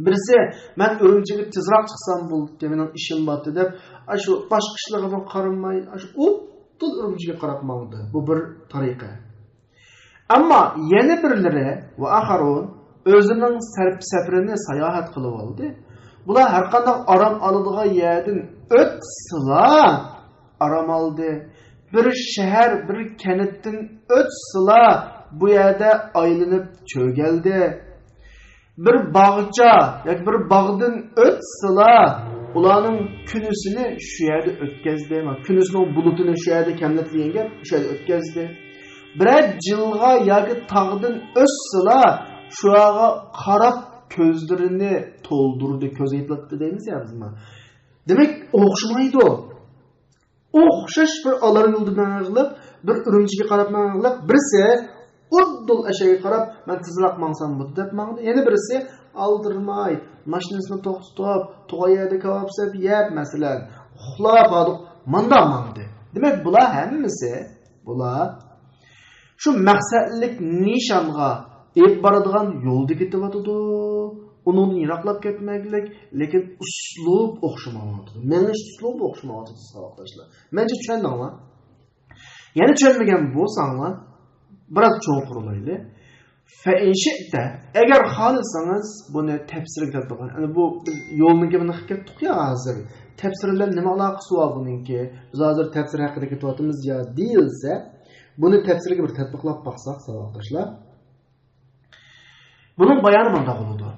بىرسى، مەن ئۈرۈمچىگە تېزراق چىقسام بولدى، مېنىڭ ئىشىم بارتى دەپ، ئاشۇ باشقا ئىشلىرىغىمۇ قارىماي، ئاشۇ ئوبدان ئۈرۈمچىگە قاراپ ماڭدى. بۇ بىر تارىقە. ئەمما يەنە بىرلىرى، ۋە ئاخارۇن، ئۆزىنىڭ سەپ-، سەپىرىنى ساياھەت قىلىۋالدى. بۇلار ھەرقانداق ئارام ئالىدىغان يەردىن ئۆتسىلا، ئارام ئالدى، بىر شەھەر، بىر كەنتتىن ئۆتسىلا، بۇ يەردە ئايلىنىپ چۆگەلدى. بىر باغچا ياكى بىر باغدىن ئۆتسىلا، ئۇلارنىڭ كۈنىسىنى شۇ يەردە ئۆتكەزدى. كۈنىسىنىڭ بۇلۇتىنى شۇ يەردە كەملەتتى دېگەن گەپ، شۇ يەردە ئۆتكەزدى. بىرەر جىلغا ياكى تاغدىن ئۆتسىلا، شۇلارغا قاراپ كۆزلىرىنى تولدۇردى، كۆز ئېيتلاتتى دەيمىز يا بىزمۇ. دېمەك، ئوخشىمايدۇ. ئوخشاش بىر ئالار يولدا مېڭىغلىق، بىر ئۈرۈمچىگە قاراپ مېڭىغلىق، بىرسى ئۇددۇل ئەشەگە قاراپ، مەن تېزراق ماڭسام بولدى دەپ ماڭدى. يەنە بىرسى ئالدىرىماي، ماشىنىسىنى توختىتىپ، تۇغان يەردە كاۋاپ سەپ يەپ، مەسىلەن، ئۇخلاپ ھادۇق ماندا ماڭدى. دېمەك، بۇلار ھەممىسى، بۇلار شۇ مەقسەتلىك نىشانغا ئېلىپ بارىدىغان يولدا كېتىۋاتىدۇ. ئۇنىڭدىن يىراقلاپ كەتمەيلىك، لېكىن ئۇسلۇب ئوخشىمايۋاتىدۇ. مېڭىش ئۇسلۇبى ئوخشىمايۋاتىدۇ، ساۋاقداشلار. مەنچە چۈشەندىڭلار؟ يەنە چۈشەنمىگەن بولساڭلار، بىراز چوڭقۇرلايلى. فەئىن شىئتە، ئەگەر خالىسىڭىز، بۇنى تەپسىرگە تەتبىق قىلىڭ. يەنى بۇ بىز يولنىڭ گېپىنى قىلىپ كەتتۇق يا ھازىر. تەپسىر بىلەن نېمە ئالاقىسى بار بۇنىڭكى؟ بىز ھازىر تەپسىر ھەققىدە كېتىۋاتىمىز يا دېيىلسە، بۇنى تەپسىرگە بىر تەتبىقلاپ باقساق، ساۋاقداشلار. بۇنىڭ بايانى مۇنداق بولىدۇ.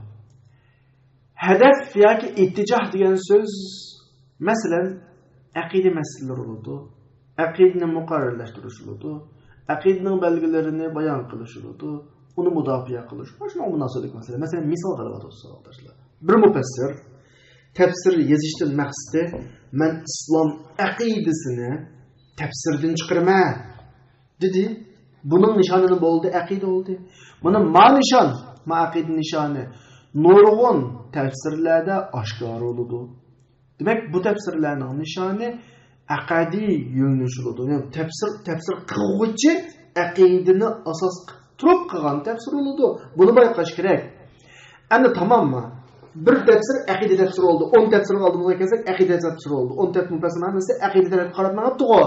ھەدەپ ياكى ئىتتىجاھ دېگەن سۆز، مەسىلەن، ئەقىدە مەسىلىلىرى بولىدۇ. ئەقىدىنى مۇقەررەرلەشتۈرۈش بولىدۇ. ئەقىدىنىڭ بەلگىلىرىنى بايان قىلىش بولىدۇ. ئۇنى مۇداپىئە قىلىش. مانا شۇنىڭغا مۇناسىۋەتلىك مەسىلە. مەسىلەن، مىسالغا ئېلىۋاتىمىز، ساۋاقداشلار. بىر مۇپەسسىر تەپسىر يېزىشتىن مەقسىتى، مەن ئىسلام ئەقىدىسىنى تەپسىردىن چىقىرىمەن دېدى. بۇنىڭ نىشانى نېمە بولدى؟ ئەقىدە بولدى. مانا ما نىشان، ما ئەقىدە نىشانى نۇرغۇن تەپسىرلەردە ئاشكارا بولىدۇ. دېمەك، بۇ تەپسىرلەرنىڭ نىشانى ئەقەدىي يۆنىلىش بولىدۇ. يەنى تەپسىر، تەپسىر قىلغۇچى ئەقىدىنى ئاساس قىلىپ تۇرۇپ قىلغان تەپسىر بولىدۇ. بۇنى بايقاش كېرەك. ئەمدى تاماممۇ؟ بىر تەپسىر ئەقىدە تەپسىرى بولدى. ئون تەپسىرنىڭ ئالدىمىزغا كەلسەك، ئەقىدە تەپسىرى بولدى. ئون تەپ مۇپەسسىر ھەممىسى ئەقىدە تەرەپكە قاراپ مېڭىپتىغۇ.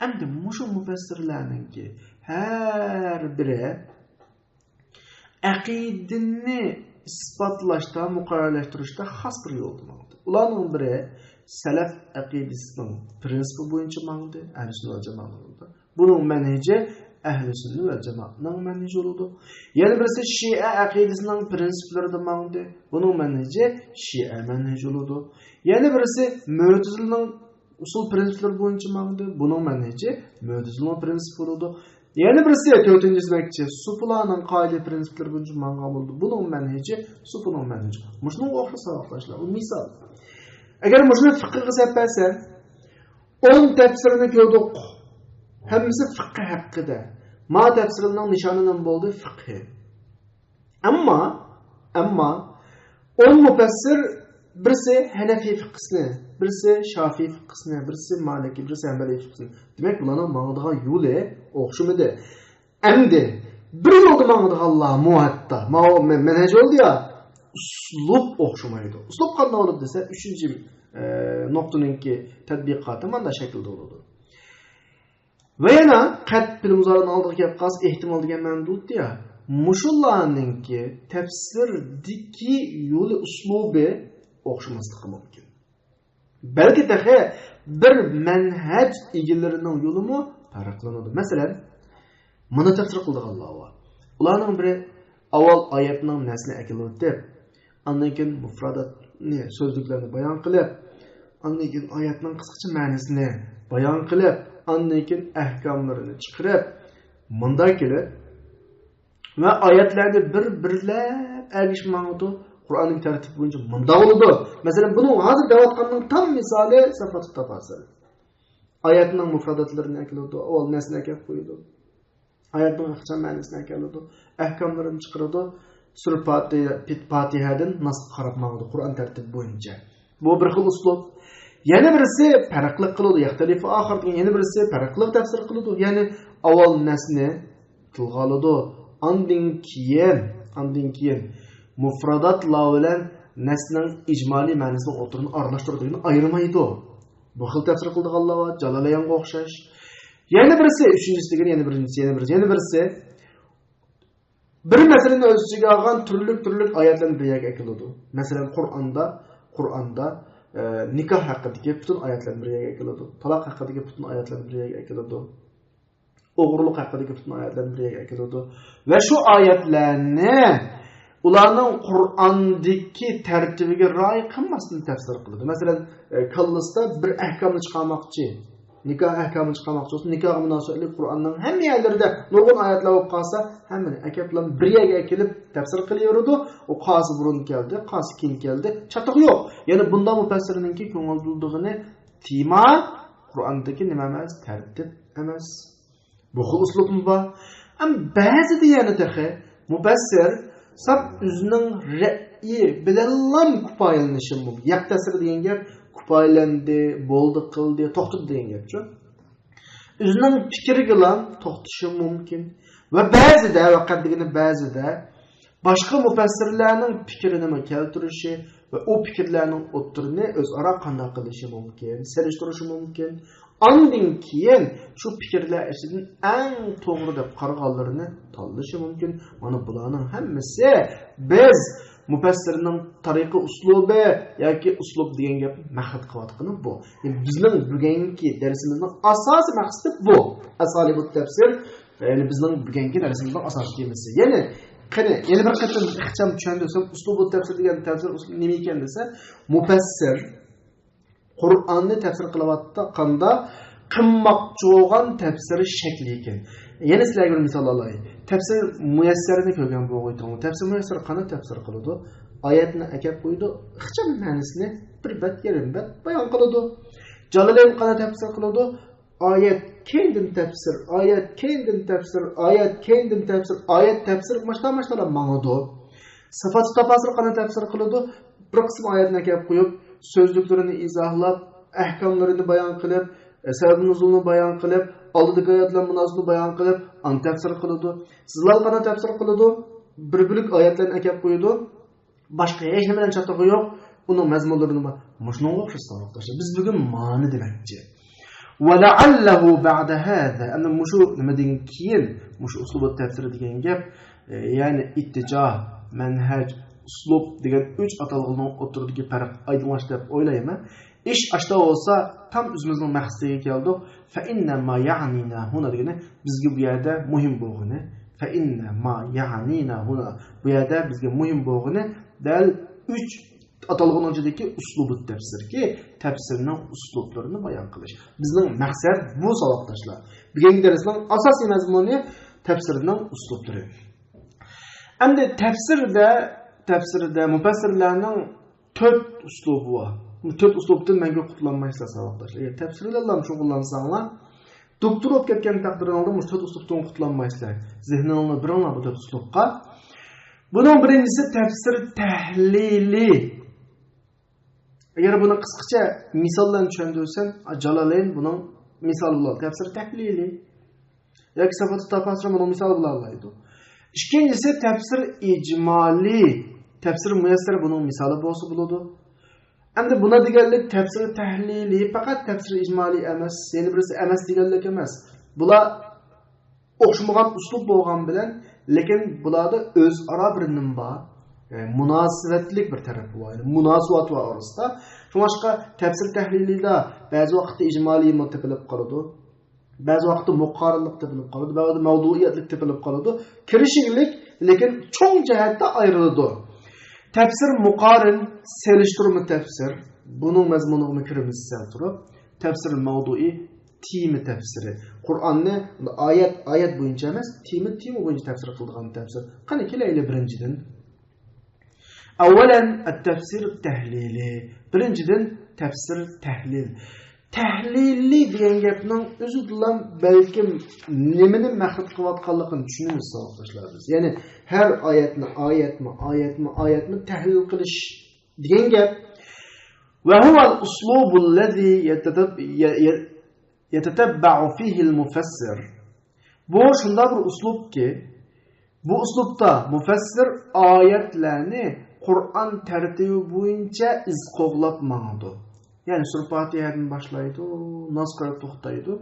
ئەمدى مۇشۇ مۇپەسسىرلەرنىڭكى ھەر بىرى ئەقىدىنى ئىسپاتلاشتا، مۇقەررەرلەشتۈرۈشتە خاس بىر يولدا ماڭدى. ئۇلارنىڭ بىرى سەلەف ئەقىدىسىنىڭ پرىنسىپى بويىچە ماڭدى، ئەھلى سۈننە ۋەل جامائەنىڭ يولىدا. بۇنىڭ مەنھىجى ئەھلى سۈننە ۋەل جامائەنىڭ مەنھىجى بولىدۇ. يەنە بىرسى شىئە ئەقىدىسىنىڭ پرىنسىپلىرىدا ماڭدى. بۇنىڭ مەنھىجى شىئە مەنھىجى بولىدۇ. يەنە بىرسى مۆتىزىلىنىڭ ئۇسۇل پرىنسىپلىرى بويىچە ماڭدى. بۇنىڭ مەنھىجى مۆتىزىلىنىڭ پرىنسىپى بولىدۇ. يەنە بىرسى، تۆتىنچىسى دېمەكچى، سوپىلارنىڭ قائىدە پرىنسىپلىرى بويىچە ماڭغان بولىدۇ. بۇنىڭ مەنھىجى سوپىنىڭ مەنھىجى. مۇشۇنىڭغا ئوخشاش، ساۋاقداشلار. بۇ مىسال. ئەگەر مۇشۇنى فىقىغا سەپ بەرسە، ئون تەپسىرنى كۆردۇق. ھەممىسى فىقھى ھەققىدە. ما تەپسىرنىڭ نىشانى نېمە بولدى؟ فىقھى. ئەمما، ئەمما ئون مۇپەسسىر، بىرسى ھەنەفىي فىقھىسىنى، بىرسى شافىي فىقھىسىنى، بىرسى مالىكىي، بىرسى ھەنبەلىي فىقھىسىنى. دېمەك، بۇلارنىڭ ماڭىدىغان يولى ئوخشىمىدى. ئەمدى بىر يولدا ماڭىدىغانلارمۇ ھەتتا، ماۋۇ مەن-، مەنھەج يولدا يا، ئۇسلۇب ئوخشىمايدۇ. ئۇسلۇب قانداق بولىدۇ دېسە، ئۈچىنچى، ئە، نۇقتىنىڭكى تەتبىقاتى مانداق شەكىلدە بولىدۇ. ۋە يەنە قەت پېئىل مۇزارىئنىڭ ئالدىغا كەپ قالسا، ئېھتىمال دېگەن مەنىدە بولۇپتۇ يا. مۇشۇلارنىڭكى تەپسىردىكى يولى، ئۇسلۇبى ئوخشىماسلىقى مۇمكىن. بەلكى تېخى بىر مەنھەج ئىگىلىرىنىڭ يولىمۇ پەرقلىنىدۇ. مەسىلەن، مانا تەپسىر قىلىدىغانلار بار. ئۇلارنىڭ بىرى ئاۋۋال ئايەتنىڭ نەسىنى ئەكېلىۋېتىپ، ئاندىن كېيىن مۇفراداتنى، سۆزلۈكلەرنى بايان قىلىپ، ئاندىن كېيىن ئايەتنىڭ قىسقىچە مەنىسىنى بايان قىلىپ، ئاندىن كېيىن ئەھكاملىرىنى چىقىرىپ، مۇندا كېلىپ ۋە ئايەتلەرنى بىر-بىرلەپ ئەگىشىپ ماڭىدۇ. قۇرئاننىڭ تەرتىپى بويىچە مۇندا بولىدۇ. مەسىلەن، بۇنىڭ ھازىر دەۋاتقاننىڭ تام مىسالى سەفۋاتۇت تافاسىر. ئايەتنىڭ مۇفراداتلىرىنى ئەكېلىدۇ، ئاۋۋال نەسىنى ئەكەپ قويىدۇ. ئايەتنىڭ ئىخچام مەنىسىنى ئەكەلدۇ، ئەھكاملىرىنى چىقىرىدۇ. سۈرە پاتىھە-، پاتىھەدىن ناسقا قاراپ ماڭىدۇ، قۇرئان تەرتىپى بويىچە. بۇ بىر خىل ئۇسلۇب. يەنە بىرسى پەرقلىق قىلىدۇ، يەختەلىفۇ ئاخىر دېگەن يەنە بىرسى پەرقلىق تەپسىر قىلىدۇ. يەنى ئاۋۋال نەسنى تىلغا ئالىدۇ، ئاندىن كېيىن، ئاندىن كېيىن مۇفراداتلار بىلەن نەسنىڭ ئىجمالىي مەنىسىنى ئوتتۇرىدىن ئارىلاشتۇرىدۇ، دېگەننى ئايرىمايدۇ. بۇ خىل تەپسىر قىلىدىغانلار بار، جالالەينغا ئوخشاش. يەنە بىرسى، ئۈچىنچىسى دېگەن يەنە بىرىنچىسى، يەنە بىرسى، يەنە بىرسى. بىر مەسىلىنى ئۆز ئىچىگە ئالغان تۈرلۈك-تۈرلۈك ئايەتلەرنى بىر يەرگە ئەكېلىدۇ. مەسىلەن، قۇرئاندا، قۇرئاندا ئە، نىكاھ ھەققىدىكى پۈتۈن ئايەتلەرنى بىر يەرگە ئەكېلىدۇ. تالاق ھەققىدىكى پۈتۈن ئايەتلەرنى بىر يەرگە ئەكېلىدۇ. ئوغرىلىق ھەققىدىكى پۈتۈن ئايەتلەرنى بىر يەرگە ئەكېلىدۇ. ۋە شۇ ئايەتلەرنى ئۇلارنىڭ قۇرئاندىكى تەرتىبىگە رىئايە قىلماستىن تەپسىر قىلىدۇ. مەسىلەن، ئە، كاللىسىدا بىر ئەھكامنى چىقارماقچى، نىكاھ ئەھكامىنى چىقارماقچى بولسا، نىكاھقا مۇناسىۋەتلىك قۇرئاننىڭ ھەممە يەرلىرىدە نۇرغۇن ئايەتلەر بولۇپ قالسا، ھەممىنى ئەكەپ بىر يەرگە ئەكېلىپ تەپسىر قىلىۋېرىدۇ. ئۇ قايسى بۇرۇن كەلدى، قايسى كېيىن كەلدى، چاتىقى يوق. يەنى بۇنداق مۇپەسسىرنىڭكى كۆڭۈل بۆلىدىغىنى تېما قۇرئاندىكى نېمە ئەمەس، تەرتىپ ئەمەس. بۇ خىل ئۇسلۇبمۇ بار. ئەمما بەزىدە يەنە تېخى مۇپەسسىر ساپ ئۆزىنىڭ رەئيى بىلەنلا كۇپايىلىنىشى مۇمكىن. يەقتەسىر دېگەن گەپ كۇپايىلەندى، بولدى، قىلدى، توختىدى دېگەن گەپچۇ. ئۆزىنىڭ پىكرىگىلا توختىشى مۇمكىن. ۋە بەزىدە، ۋەقەت دېگىنى بەزىدە، باشقا مۇپەسسىرلەرنىڭ پىكرىنىمۇ كەلتۈرۈشى ۋە ئۇ پىكىرلەرنىڭ ئوتتۇرىنى ئۆزئارا قانداق قىلىشى مۇمكىن، سېلىشتۇرۇشى مۇمكىن. ئاندىن كېيىن شۇ پىكىرلەر ئىچىدىن ئەڭ توغرا دەپ قارىغانلىرىنى تاللىشى مۇمكىن. مانا بۇلارنىڭ ھەممىسى بىز مۇپەسسىرنىڭ تەرىقە ئۇسلۇبى ياكى ئۇسلۇب دېگەن گەپنى مەقسەت قىلىۋاتقىنى بۇ. يەنى بىزنىڭ بۈگۈنكى دەرسىمىزنىڭ ئاساسىي مەقسىتى بۇ. ئەسالىبۇت تەپسىر، يەنى بىزنىڭ بۈگۈنكى دەرسىمىزنىڭ ئاساسىي تېمىسى. يەنى، قېنى، يەنە بىر قېتىم ئىخچام چۈشەندۈرسەم، ئۇسلۇبۇت تەپسىر دېگەن تەپسىر ئۇسلۇبى نېمە ئىكەن دېسە، مۇپەسسىر قۇرئاننى تەپسىر قىلىۋاتقاندا قىلماقچى بولغان تەپسىر شەكلى ئىكەن. يەنە سىلەرگە بىر مىسال ئالاي. تەپسىر مۇيەسسەرنى كۆرگەن بولغىيتىڭلار. تەپسىر مۇيەسسەر قانداق تەپسىر قىلىدۇ؟ ئايەتنى ئەكەپ قويىدۇ، ئىخچام مەنىسىنى بىر بەت، يېرىم بەت بايان قىلىدۇ. جالالەين قانداق تەپسىر قىلىدۇ؟ ئايەت كەينىدىن تەپسىر، ئايەت كەينىدىن تەپسىر، ئايەت كەينىدىن تەپسىر، ئايەت تەپسىر، ماشتا ماشتالا ماڭىدۇ. سىفات تاپاسىر قانداق تەپسىر قىلىدۇ؟ بىر قىسىم ئايەتنى ئەكەپ قويۇپ، سۆزلۈكلىرىنى ئىزاھلاپ، ئەھكاملىرىنى بايان قىلىپ، سەۋەب نۇزۇلنى بايان قىلىپ، ئالدىدىكى ئايەت بىلەن مۇناسىۋىتىنى بايان قىلىپ، ئاندىن تەپسىر قىلىدۇ. زىلال قانداق تەپسىر قىلىدۇ؟ بىر بۆلەك ئايەتلەرنى ئەكەپ قويىدۇ. باشقا ھېچ نېمە بىلەن چاتىقى يوق. ئۇنىڭ مەزمۇنلىرىنى بار. مۇشۇنىڭغا ئوخشاش ساۋاقداشلار. بىز بۈگۈن مانى دېمەكچى. ولعله بعد هذا. ئەمدى مۇشۇ نېمىدىن كېيىن، مۇشۇ ئۇسلۇبۇت تەپسىرى دېگەن گەپ، ئە، يەنى ئىتتىجاھ، مەنھەج، ئۇسلۇب دېگەن ئۈچ ئاتالغۇنىڭ ئوتتۇرىدىكى پەرق ئايدىڭلاشتى دەپ ئويلايمەن. ئىش ئاشتا بولسا، تام ئۆزىمىزنىڭ مەقسىتىگە كەلدۇق. فإن ما يعنينا هنا دېگىنى بىزگە بۇ يەردە مۇھىم بولغىنى. فإن ما يعنينا هنا، بۇ يەردە بىزگە مۇھىم بولغىنى دەل ئۈچ ئاتالغۇنىڭ ئىچىدىكى ئۇسلۇبۇت تەپسىركى، تەپسىرنىڭ ئۇسلۇبلىرىنى بايان قىلىش. بىزنىڭ مەقسەت بۇ، ساۋاقداشلار. بۈگۈنكى دەرسنىڭ ئاساسىي مەزمۇنى تەپسىرنىڭ ئۇسلۇبلىرى. ئەمدى تەپسىردە، تەپسىردە مۇپەسسىرلەرنىڭ تۆت ئۇسلۇبى بار. بۇ تۆت ئۇسلۇبتىن مەڭگۈ قۇتۇلالمايسىلەر، ساۋاقداشلار. ئەگەر تەپسىرلەرلا شۇغۇللانساڭلار، دوكتور بولۇپ كەتكەن تەقدىرىڭلاردا مۇشۇ تۆت ئۇسلۇبتىن قۇتۇلالمايسىلەر. زېھنىڭلارنى بېرىڭلار بۇ تۆت ئۇسلۇبقا. بۇنىڭ بىرىنچىسى تەپسىر تەھلىلى. ئەگەر بۇنى قىسقىچە مىسال بىلەن چۈشەندۈرسەم، جالالەين بۇنىڭ مىسالى بولىدۇ. تەپسىر تەھلىلى ياكى سىفاتۇ تاپاسىر بۇنىڭ مىسالى بولالايدۇ. ئىككىنچىسى تەپسىر ئىجمالىي، تەپسىر مۇيەسسەر بۇنىڭ مىسالى بولسا بولىدۇ. ئەمدى بۇنى دېگەنلىك تەپسىر تەھلىلى پەقەت تەپسىر ئىجمالىي ئەمەس، يەنە بىرسى ئەمەس دېگەنلىك ئەمەس. بۇلار ئوخشىمىغان ئۇسلۇب بولغان بىلەن، لېكىن بۇلاردا ئۆزئارا بىر نېمە بار؟ ئە، مۇناسىۋەتلىك بىر تەرەپ بار، يەنى مۇناسىۋەت بار ئارىسىدا. شۇڭلاشقا تەپسىر تەھلىلىدا بەزى ۋاقىتتا ئىجمالىيمۇ تېپىلىپ قالىدۇ، بەزى ۋاقىتتا مۇقارىنلىق تېپىلىپ قالىدۇ، بەزىدە مەۋدۇئىيەتلىك تېپىلىپ قالىدۇ. كىرىشىكلىك، لېكىن چوڭ جەھەتتە ئايرىلىدۇ. تەپسىر مۇقارىن، سېلىشتۇرما تەپسىر، بۇنىڭ مەزمۇنىغىمۇ كىرىمىز سەل تۇرۇپ. تەپسىر مەۋدۇئىي، تېما تەپسىرى. قۇرئاننى ئايەت، ئايەت بويىچە ئەمەس، تېما، تېما بويىچە تەپسىر قىلىدىغان تەپسىر. قېنى، كېلەيلى بىرىنچىدىن. ئەۋۋەلەن، ئەت-تەپسىر تەھلىلى. بىرىنچىدىن، تەپسىر تەھلىل. تەھلىلى دېگەن گەپنىڭ ئۆزىدىلا بەلكىم نېمىنى مەقسەت قىلىۋاتقانلىقىنى چۈشىنىمىز، ساۋاقداشلار، بىز. يەنى ھەر ئايەتنى ئايەتمۇ، ئايەتمۇ، ئايەتمۇ تەھلىل قىلىش دېگەن گەپ. وهو الأسلوب الذي يتتب-، ي-، ي-، يتتبع فيه المفسر. بۇ شۇنداق بىر ئۇسلۇبكى، بۇ ئۇسلۇبتا مۇفەسسىر ئايەتلەرنى قۇرئان تەرتىبى بويىچە ئىز قوغلاپ ماڭىدۇ. يەنى سۈرە پاتىھەدىن باشلايدۇ، ناسقا توختايدۇ.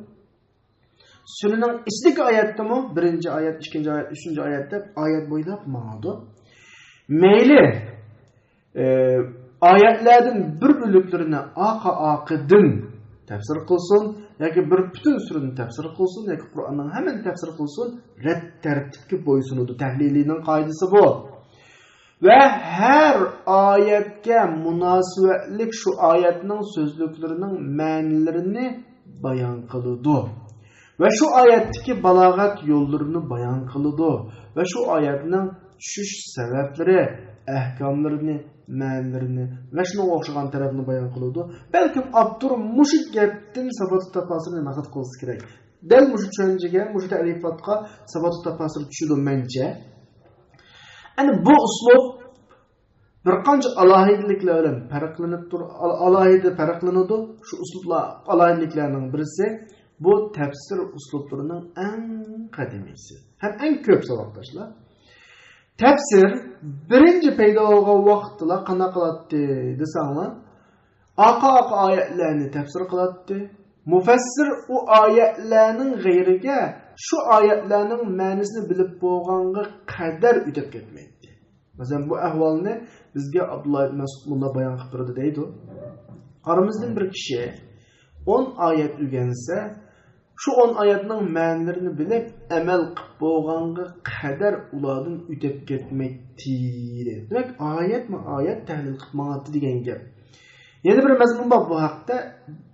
سۈرىنىڭ ئىچىدىكى ئايەتتىمۇ بىرىنچى ئايەت، ئىككىنچى ئايەت، ئۈچىنچى ئايەت دەپ ئايەت بويلاپ ماڭىدۇ. مەيلى، ئى، ئايەتلەردىن بىر بۆلەكلىرىنى ئارقا-ئارقىدىن تەپسىر قىلسۇن ياكى بىر پۈتۈن سۈرىنى تەپسىر قىلسۇن ياكى قۇرئاننىڭ ھەممىنى تەپسىر قىلسۇن، رەت تەرتىپكە بويسۇنىدۇ. تەھلىلىنىڭ قائىدىسى بۇ. ۋە ھەر ئايەتكە مۇناسىۋەتلىك شۇ ئايەتنىڭ سۆزلۈكلىرىنىڭ مەنىلىرىنى بايان قىلىدۇ. ۋە شۇ ئايەتتىكى بالاغەت يوللىرىنى بايان قىلىدۇ. ۋە شۇ ئايەتنىڭ چۈشۈش سەۋەبلىرى، ئەھكاملىرىنى، مەنىلىرىنى ۋە شۇنىڭغا ئوخشىغان تەرەپنى بايان قىلىدۇ. بەلكىم ئاپتور مۇشۇ گەپتىن ساپاتۇ تاپاسىرنى مەقسەت قىلسا كېرەك. دەل مۇشۇ چۈشەنچىگە، مۇشۇ تەرىپاتقا ساپاتۇ تاپاسىر چۈشىدۇ مەنچە. ئەنە بۇ ئۇسلۇب بىر قانچە ئالاھىدىلىكلەر بىلەن پەرقلىنىپ تۇر-، ئال-، ئالاھىدە پەرقلىنىدۇ. شۇ ئۇسلۇبلار، ئالاھىدىلىكلەرنىڭ بىرسى، بۇ تەپسىر ئۇسلۇبلىرىنىڭ ئەڭ قەدىمىيسى ھەم ئەڭ كۆپ، ساۋاقداشلار. تەپسىر بىرىنچى پەيدا بولغان ۋاقىتتىلا قانداق قىلاتتى دېسەڭلار، ئارقا-ئارقا ئايەتلەرنى تەپسىر قىلاتتى. مۇفەسسىر ئۇ ئايەتلەرنىڭ غەيرىگە شۇ ئايەتلەرنىڭ مەنىسىنى بىلىپ بولغانغا قەدەر ئۆتۈپ كەتمەيتتى. مەسىلەن، بۇ ئەھۋالنى بىزگە ئابدۇللا ئىبن مەسئۇد مۇنداق بايان قىلىپ بېرىدۇ دەيدۇ. ئارىمىزدىن بىر كىشى ئون ئايەت ئۆگەنسە، شۇ ئون ئايەتنىڭ مەنىلىرىنى بىلىپ، ئەمەل قىلىپ بولغانغا قەدەر ئۇلاردىن ئۆتۈپ كەتمەيتتى. دېمەك، ئايەتمۇ ئايەت تەھلىل قىلىپ ماڭاتتى دېگەن گەپ. يەنە بىر مەزمۇن بار بۇ ھەقتە.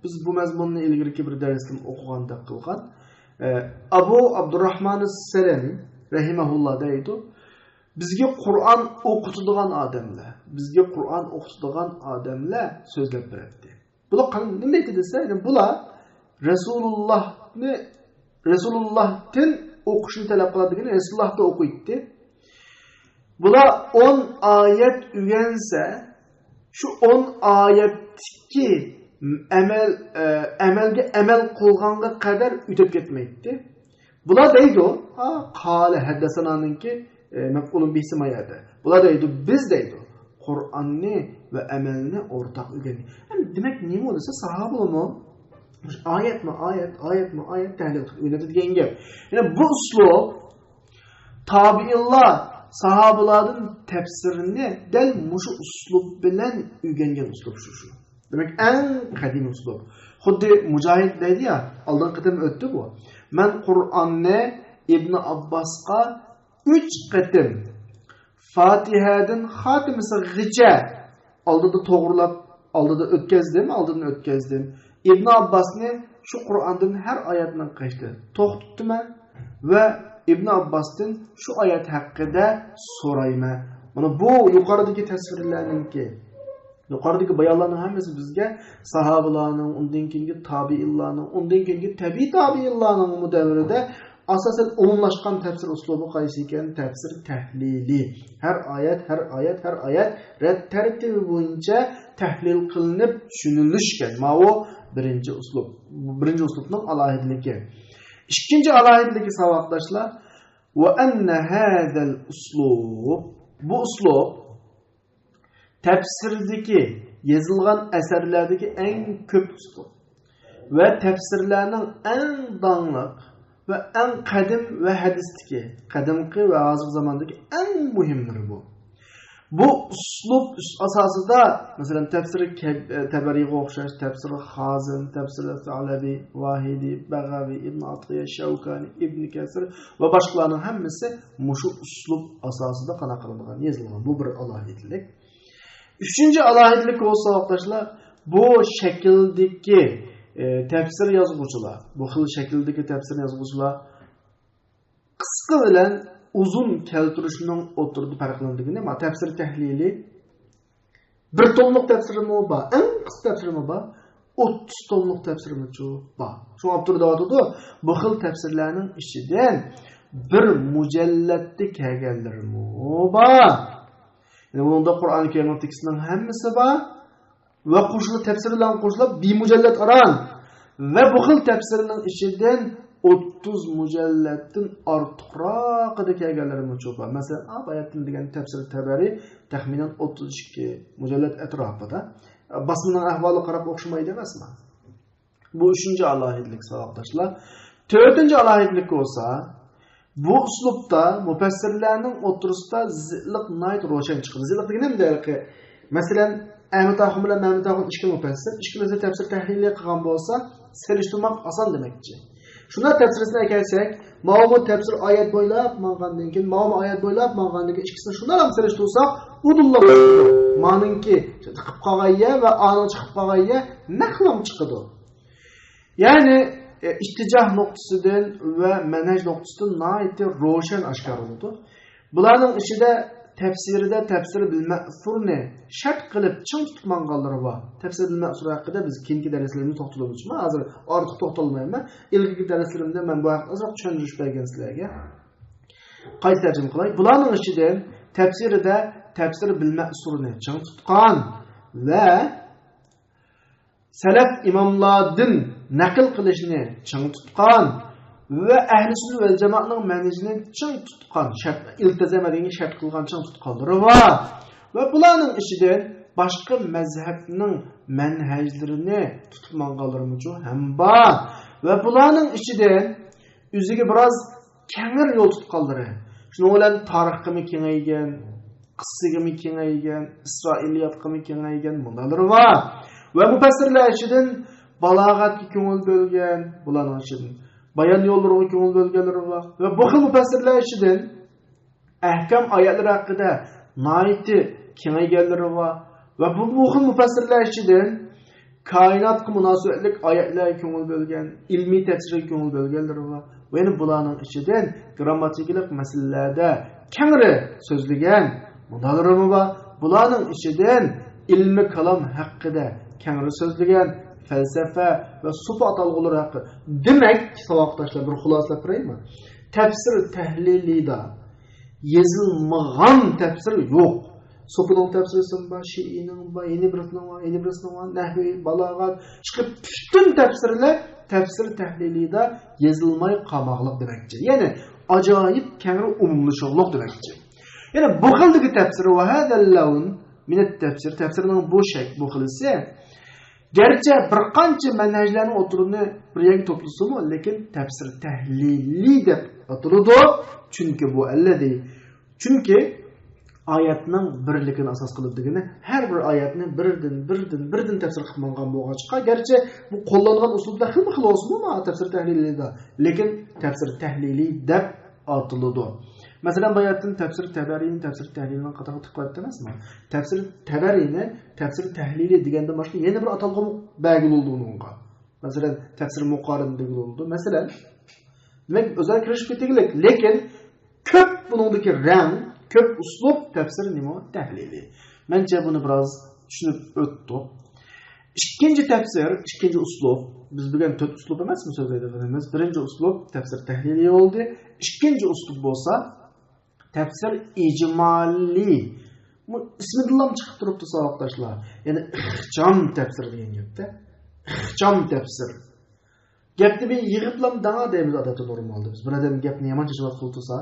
بىز بۇ مەزمۇننى ئىلگىرىكى بىر دەرستىمۇ ئوقۇغاندەك قىلغان. ئە، ئەبۇ ئابدۇرراھمان سەلەمى رەھىمەھۇللا دەيدۇ، بىزگە قۇرئان ئوقۇتىدىغان ئادەملەر، بىزگە قۇرئان ئوقۇتىدىغان ئادەملەر سۆزلەپ بېرەتتى. بۇلار قان-، نېمە دەيتتى دېسە، يەنى بۇلار رەسۇلۇللاھنى، رەسۇلۇللاھتىن ئوقۇشنى تەلەپ قىلاتتى، رەسۇلۇللاھتا ئوقۇيتتى. بۇلار ئون ئايەت ئۆگەنسە، شۇ ئون ئايەتتىكى ئەمەل، ئە، ئەمەلگە ئەمەل قىلغانغا قەدەر ئۆتۈپ كەتمەيتتى. بۇلار دەيدۇ، ھا، قالە ھەددەسەنانىڭكى، ئە، مەپئۇلۇن بىھىسى ما يەردە. بۇلار دەيدۇ، بىز دەيدۇ، قۇرئاننى ۋە ئەمەلنى ئورتاق ئۆگەندۇق. يەنى دېمەك، نېمە بولسا ساھابىلارمۇ ئايەتمۇ ئايەت، ئايەتمۇ ئايەت تەھلىل قىلىپ ئۆگىنەتتى دېگەن گەپ. يەنى بۇ ئۇسلۇب تابىئىنلار ساھابىلاردىن تەپسىرنى دەل مۇشۇ ئۇسلۇب بىلەن ئۆگەنگەن ئۇسلۇب شۇ، شۇ. دېمەك، ئەڭ قەدىمىي ئۇسلۇب. خۇددى مۇجاھىد دەيدۇ يا، ئالدىنقى قېتىم ئۆتتى بۇ. مەن قۇرئاننى ئىبنى ئابباسقا ئۈچ قېتىم فاتىھەدىن خاتىمىسىغىچە ئالدىدا توغرىلاپ، ئالدىدا ئۆتكەزدىم، ئالدىدىن ئۆتكەزدىم. ئىبنى ئابباسنى شۇ قۇرئاندىن ھەر ئايەتنىڭ قېشىدا توختىتىمەن ۋە ئىبنى ئابباستىن شۇ ئايەت ھەققىدە سورايمەن. مانا بۇ يۇقىرىدىكى تەپسىرلەرنىڭكى، يۇقىرىدىكى بايانلارنىڭ ھەممىسى بىزگە ساھابىلارنىڭ، ئۇندىن كېيىنكى تابىئىنلارنىڭ، ئۇندىن كېيىنكى تەبىئىي تابىئىنلارنىڭمۇ دەۋرىدە ئاساسەن ئومۇملاشقان تەپسىر ئۇسلۇبى قايسى ئىكەن؟ تەپسىر تەھلىلى. ھەر ئايەت، ھەر ئايەت، ھەر ئايەت رەت تەرتىپى بويىچە تەھلىل قىلىنىپ چۈشىنىلىشكەن. ماۋۇ بىرىنچى ئۇسلۇب. بىرىنچى ئۇسلۇبنىڭ ئالاھىدىلىكى. ئىككىنچى ئالاھىدىلىكى، ساۋاقداشلار، ۋە ئەننە ھەزەل ئۇسلۇب. بۇ ئۇسلۇب تەپسىردىكى، يېزىلغان ئەسەرلەردىكى ئەڭ كۆپ ئۇسلۇب ۋە تەپسىرلەرنىڭ ئەڭ داڭلىق ۋە ئەڭ قەدىم ۋە ھەدىستىكى، قەدىمكى ۋە ھازىرقى زاماندىكى ئەڭ مۇھىملىرى بۇ. بۇ ئۇسلۇب ئۈس-، ئاساسىدا، مەسىلەن، تەپسىرى كەب-، تەبەرىغا ئوخشاش، تەپسىرى خازىن، تەپسىرى سەئلەۋى، ۋاھىدى، بەغەۋى، ئىبن ئاتىيە، شەۋكانى، ئىبن كەسىر ۋە باشقىلارنىڭ ھەممىسى مۇشۇ ئۇسلۇب ئاساسىدا قانداق قىلىنغان، يېزىلغان. بۇ بىر ئالاھىدىلىك. ئۈچىنچى ئالاھىدىلىك بولسا، ساۋاقداشلار، بۇ شەكىلدىكى، ئى، تەپسىر يازغۇچىلار، بۇ خىل شەكىلدىكى تەپسىر يازغۇچىلار قىسقا بىلەن ئۇزۇن كەلتۈرۈشنىڭ ئوتتۇرىدا پەرقلىنىدىغىنى، ما، تەپسىر تەھلىلى، بىر توملۇق تەپسىرىمۇ بار، ئەڭ قىسقا تەپسىرىمۇ بار، ئوتتۇز توملۇق تەپسىرىمۇچۇ بار. شۇڭا ئاپتور دەۋاتىدۇ، بۇ خىل تەپسىرلەرنىڭ ئىچىدىن بىر مۇجەللەتتە كەلگەنلىرىمۇ بار. يەنى بۇنىڭدا قۇرئان كەرىمنىڭ تېكىستىنىڭ ھەممىسى بار ۋە قوشۇلۇپ، تەپسىر بىلەن قوشۇلۇپ، بىمۇجەللەت ئاران ۋە بۇ خىل تەپسىرنىڭ ئىچىدىن ئوتتۇز مۇجەللەتتىن ئارتۇقراقىدا كەلگەنلىرىمۇچۇ بار. مەسىلەن، ئاپايەتتىن دېگەن تەپسىر تەبەرى تەخمىنەن ئوتتۇز ئىككى مۇجەللەت ئەتراپىدا. باسمىنىڭ ئەھۋالىغا قاراپ ئوخشىمايدۇ ئەمەسمۇ؟ بۇ ئۈچىنچى ئالاھىدىلىك، ساۋاقداشلار. تۆتىنچى ئالاھىدىلىك بولسا، بۇ ئۇسلۇبتا مۇپەسسىرلەرنىڭ ئوتتۇرىسىدا زىتلىق ناھايىتى روشەن چىقىدۇ. زىتلىق دېگىنىم دەل، مەسىلەن، ئەمىتاخۇن بىلەن مەمىتاخۇن ئىككى مۇپەسسىر، ئىككىلىسى تەپسىر تەھلىلى قىلغان بولسا، سېلىشتۇرماق ئاسان دېمەكچى. شۇنداق تەپسىرىسىنى ئەكەلسەك، ماۋۇ تەپسىر ئايەت بويلاپ ماڭغاندىن كېيىن، ماۋۇ ئايەت بويلاپ ماڭغاندىن كېيىن، ئىككىسىنى شۇنداق سېلىشتۇرساق، ئۇدۇللا مانىڭكى چىقىپ قالغان يەر ۋە ئانىڭ چىقىپ قالغان يەر نەقلام چىقىدۇ. يەنى، ئە، ئىتتىجاھ نۇقتىسىدىن ۋە مەنھەج نۇقتىسىدىن ناھايىتى روشەن ئاشكارىلىنىدۇ. بۇلارنىڭ ئىچىدە تەپسىرىدە تەپسىر بىل مەسۇرنى شەرت قىلىپ چىڭ تۇتۇپ ماڭغانلىرى بار. تەپسىر بىل مەسۇر ھەققىدە بىز كېيىنكى دەرسلىرىمىزدە توختىلىۋېتىمىز. ھازىر ئارتۇق توختالمايمەن. ئىلگىرىكى دەرسلىرىمدە مەن بۇ ھەققىدە ئازراق چۈشەندۈرۈش بەرگەن سىلەرگە. قايتا تەرجىمە قىلاي. بۇلارنىڭ ئىچىدىن تەپسىرىدە تەپسىر بىل مەسۇرنى چىڭ تۇتقان ۋە سەلەف ئىماملاردىن نەقىل قىلىشنى چىڭ تۇتقان ۋە ئەھلى سۈننە ۋەل جامائەتنىڭ مەنھىجىنى چىڭ تۇتقان، شەرت، ئىلتىزام دېگەنگە شەرت قىلغان، چىڭ تۇتقانلىرى بار. ۋە بۇلارنىڭ ئىچىدىن باشقا مەزھەپنىڭ مەنھەجلىرىنى تۇتۇپ ماڭغانلىرىمۇچۇ ھەم بار. ۋە بۇلارنىڭ ئىچىدىن ئۆزىگە بىراز كەڭرى يول تۇتقانلىرى، شۇنىڭ بىلەن تارىخقىمۇ كېڭەيگەن، قىسسىگىمۇ كېڭەيگەن، ئىسرائىلىياتقىمۇ كېڭەيگەن مۇنداقلىرى بار. ۋە مۇپەسسىرلەر ئىچىدىن بالاغەتكە كۆڭۈل بۆلگەن، بۇلارنىڭ ئىچىدىن بايان يوللىرىغا كۆڭۈل بۆلگەنلىرى بار. ۋە بۇ خىل مۇپەسسىرلەر ئىچىدىن ئەھكام ئايەتلىرى ھەققىدە ناھايىتى كېڭەيگەنلىرى بار. ۋە بۇ، بۇ خىل مۇپەسسىرلەر ئىچىدىن كائىناتقا مۇناسىۋەتلىك ئايەتلەرگە كۆڭۈل بۆلگەن، ئىلمىي تەپسىرگە كۆڭۈل بۆلگەنلىرى بار. ۋە يەنە بۇلارنىڭ ئىچىدىن گرامماتىكىلىق مەسىلىلەردە كەڭرى سۆزلىگەن مۇنداقلىرىمۇ بار. بۇلارنىڭ ئىچىدىن ئىلمى كالام ھەققىدە كەڭرى سۆزلىگەن، پەلسەپە ۋە سوپى ئاتالغۇلىرى ھەققىدە. دېمەك، ساۋاقداشلار، بىر خۇلاسىلەپ بېرەيمۇ؟ تەپسىر تەھلىلىدا يېزىلمىغان تەپسىر يوق. سوپىنىڭ تەپسىرىسىمۇ بار، شىئىنىڭ بار، يەنە بىرسىنىڭ بار، يەنە بىرسىنىڭ بار، نەھۋى، بالاغەت، ئىشقىلىپ پۈتۈن تەپسىرلەر تەپسىر تەھلىلىدا يېزىلماي قالماقلىق دېمەكچى. يەنى ئاجايىپ كەڭرى ئومۇملىشىقلىق دېمەكچى. يەنى بۇ خىلدىكى تەپسىر، ۋە ھەزەل لەۋن مىنەت تەپسىر، تەپسىرنىڭ بۇ شەك، بۇ خىلىسى، گەرچە بىر قانچە مەنھەجلەرنىڭ ئوتتۇرىنى بىر يەرگە توپلىسىمۇ، لېكىن تەپسىر تەھلىلىي دەپ ئاتىلىدۇ. چۈنكى بۇ ئەللەزى، چۈنكى ئايەتنىڭ بىرلىكىنى ئاساس قىلىدۇ دېگىنى، ھەر بىر ئايەتنى بىردىن، بىردىن، بىردىن تەپسىر قىلىپ ماڭغان بولغاچقا، گەرچە بۇ قوللانغان ئۇسلۇبتا خىلمۇ خىل بولسىمۇ، مانا تەپسىر تەھلىلىيدا، لېكىن تەپسىر تەھلىلىي دەپ ئاتىلىدۇ. مەسىلەن، بۇ ئايەتتىن تەپسىر تەبەرىنى تەپسىر تەھلىلىنىڭ قاتارىغا تىقىۋەتتى ئەمەسمۇ؟ تەپسىر تەبەرىنى تەپسىر تەھلىلى دېگەندىن باشقا يەنە بىر ئاتالغۇمۇ بەرگىلى بولىدۇ ئۇنىڭغا. مەسىلەن، تەپسىر مۇقارىنە دېگىلى بولىدۇ. مەسىلەن، دېمەك، ئۆزئارا كىرىشىپ كېتىگلىك، لېكىن كۆپ بۇنىڭدىكى رەڭ، كۆپ ئۇسلۇب تەپسىر نېمە؟ تەھلىلى. مەنچە بۇنى بىراز چۈشىنىپ ئۆتتۇق. ئىككىنچى تەپسىر، ئىككىنچى ئۇسلۇب، بىز بۈگۈن تۆت ئۇسلۇب ئەمەسمۇ سۆزلەيدىغىنىمىز؟ بىرىنچى ئۇسلۇب تەپسىر تەھلىلى بولدى. ئىككىنچى ئۇسلۇب بولسا تەپسىر ئىجمالىي. بۇ ئىسمىدىنلا چىقىپ تۇرۇپتۇ، ساۋاقداشلار. يەنى ئىخچام تەپسىر دېگەن گەپتە. ئىخچام تەپسىر. گەپنى بىر يىغىپلا دەڭا دەيمىز ئادەتتە نورمالدا. بىز بىر ئادەم گەپنى يامان چېچىۋاتقىلى تۇرسا،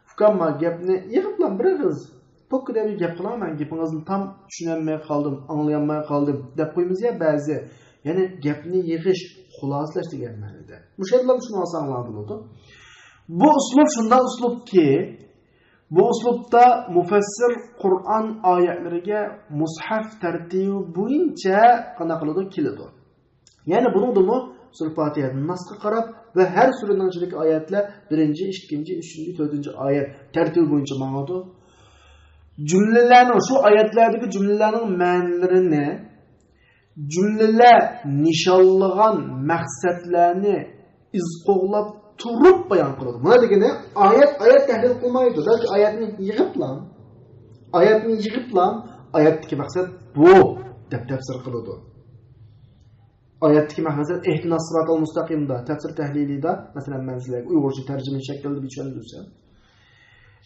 ئۇكام، ما گەپنى يىغىپلا بىر ئېغىز پوككا دەپ گەپ قىلىڭ، مەن گېپىڭىزنى تام چۈشىنەلمەي قالدىم، ئاڭلىيالماي قالدىم دەپ قويىمىز يا بەزى. يەنى گەپنى يىغىش، خۇلاسىلەش دېگەن مەنىدە. مۇشۇ يەردىلا شۇنى ئالساڭلار بولىدۇ. بۇ ئۇسلۇب شۇنداق ئۇسلۇبكى، بۇ ئۇسلۇبتا مۇفەسسىر قۇرئان ئايەتلىرىگە مۇسھەف تەرتىبى بويىچە قانداق قىلىدۇ؟ كېلىدۇ. يەنى بۇنىڭدىمۇ سۈرە پاتىھەدىن ناسقا قاراپ ۋە ھەر سۈرىنىڭ ئىچىدىكى ئايەتلەر بىرىنچى، ئىككىنچى، ئۈچىنچى، تۆتىنچى ئايەت تەرتىبى بويىچە ماڭىدۇ. جۈملىلەرنىڭ، شۇ ئايەتلەردىكى جۈملىلەرنىڭ مەنىلىرىنى، جۈملىلەر نىشانلىغان مەقسەتلەرنى ئىز قوغلاپ تۇرۇپ بايان قىلىدۇ. مانا دېگىنى ئايەت، ئايەت تەھلىل قىلمايدۇ، بەلكى ئايەتنى يىغىپلا، ئايەتنى يىغىپلا، ئايەتتىكى مەقسەت بۇ دەپ تەپسىر قىلىدۇ. ئايەتتىكى مەقسەت، ئىھدىناس سىراتال مۇستەقىمدا، تەپسىر تەھلىلىدا، مەسىلەن، مەن سىلەرگە ئۇيغۇرچە تەرجىمە شەكلىدە بىر چۈشەندۈرسەم،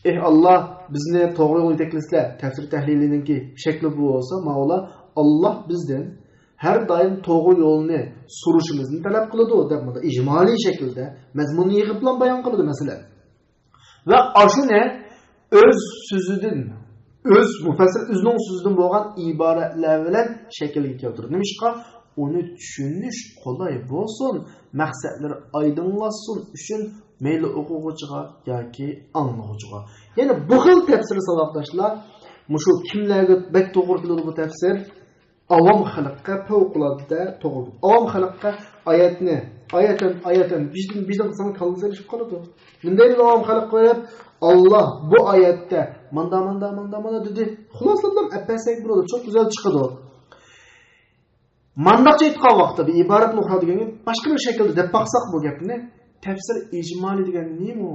ئېھ ئاللا، بىزنى توغرا يولغا يېتەكلىسىلە، تەپسىر تەھلىلىنىڭكى شەكلى بۇ بولسا، ماۋۇلار، ئاللا بىزدىن ھەر دائىم توغرا يولنى سورىشىمىزنى تەلەپ قىلىدۇ، دەپ مۇنداق ئىجمالىي شەكىلدە مەزمۇننى يىغىپلا بايان قىلىدۇ، مەسىلەن. ۋە ئاشۇنى ئۆز سۆزىدىن، ئۆز مۇپەسسىر ئۆزىنىڭ سۆزىدىن بولغان ئىبارەتلەر بىلەن شەكىلگە كەلتۈرىدۇ. نېمىشقا؟ ئۇنى چۈشىنىش قولاي بولسۇن، مەقسەتلىرى ئايدىڭلاشسۇن ئۈچۈن مەيلى ئوقۇغۇچىغا ياكى ئاڭلىغۇچىغا. يەنى بۇ خىل تەپسىر ساۋاقداشلار، مۇشۇ كىملەرگە بەك توغرا كېلىدۇ بۇ تەپسىر؟ ئاۋام خەلققە پەۋقۇلئاددە توغرا. ئاۋام خەلققە ئايەتنى، ئايەتەن، ئايەتەن، بىزدىن، بىزدىن قىلساڭ كاللىسى ئېلىشىپ قالىدۇ. نېمە دەيمىز ئاۋام خەلق بولۇپ؟ ئاللا بۇ ئايەتتە ماندا، ماندا، ماندا، ماندا دېدى. خۇلاسىلاپ ئەپ بەرسەك بولىدۇ. چوق گۈزەل چىقىدۇ. مانداقچە ئېيتقان ۋاقىتتا بىر ئىبارەتنى ئۇخرا دېگەنگە باشقا بىر شەكىلدە دەپ باقساق بۇ گەپنى، تەپسىر ئىجمالىي دېگەن نېمە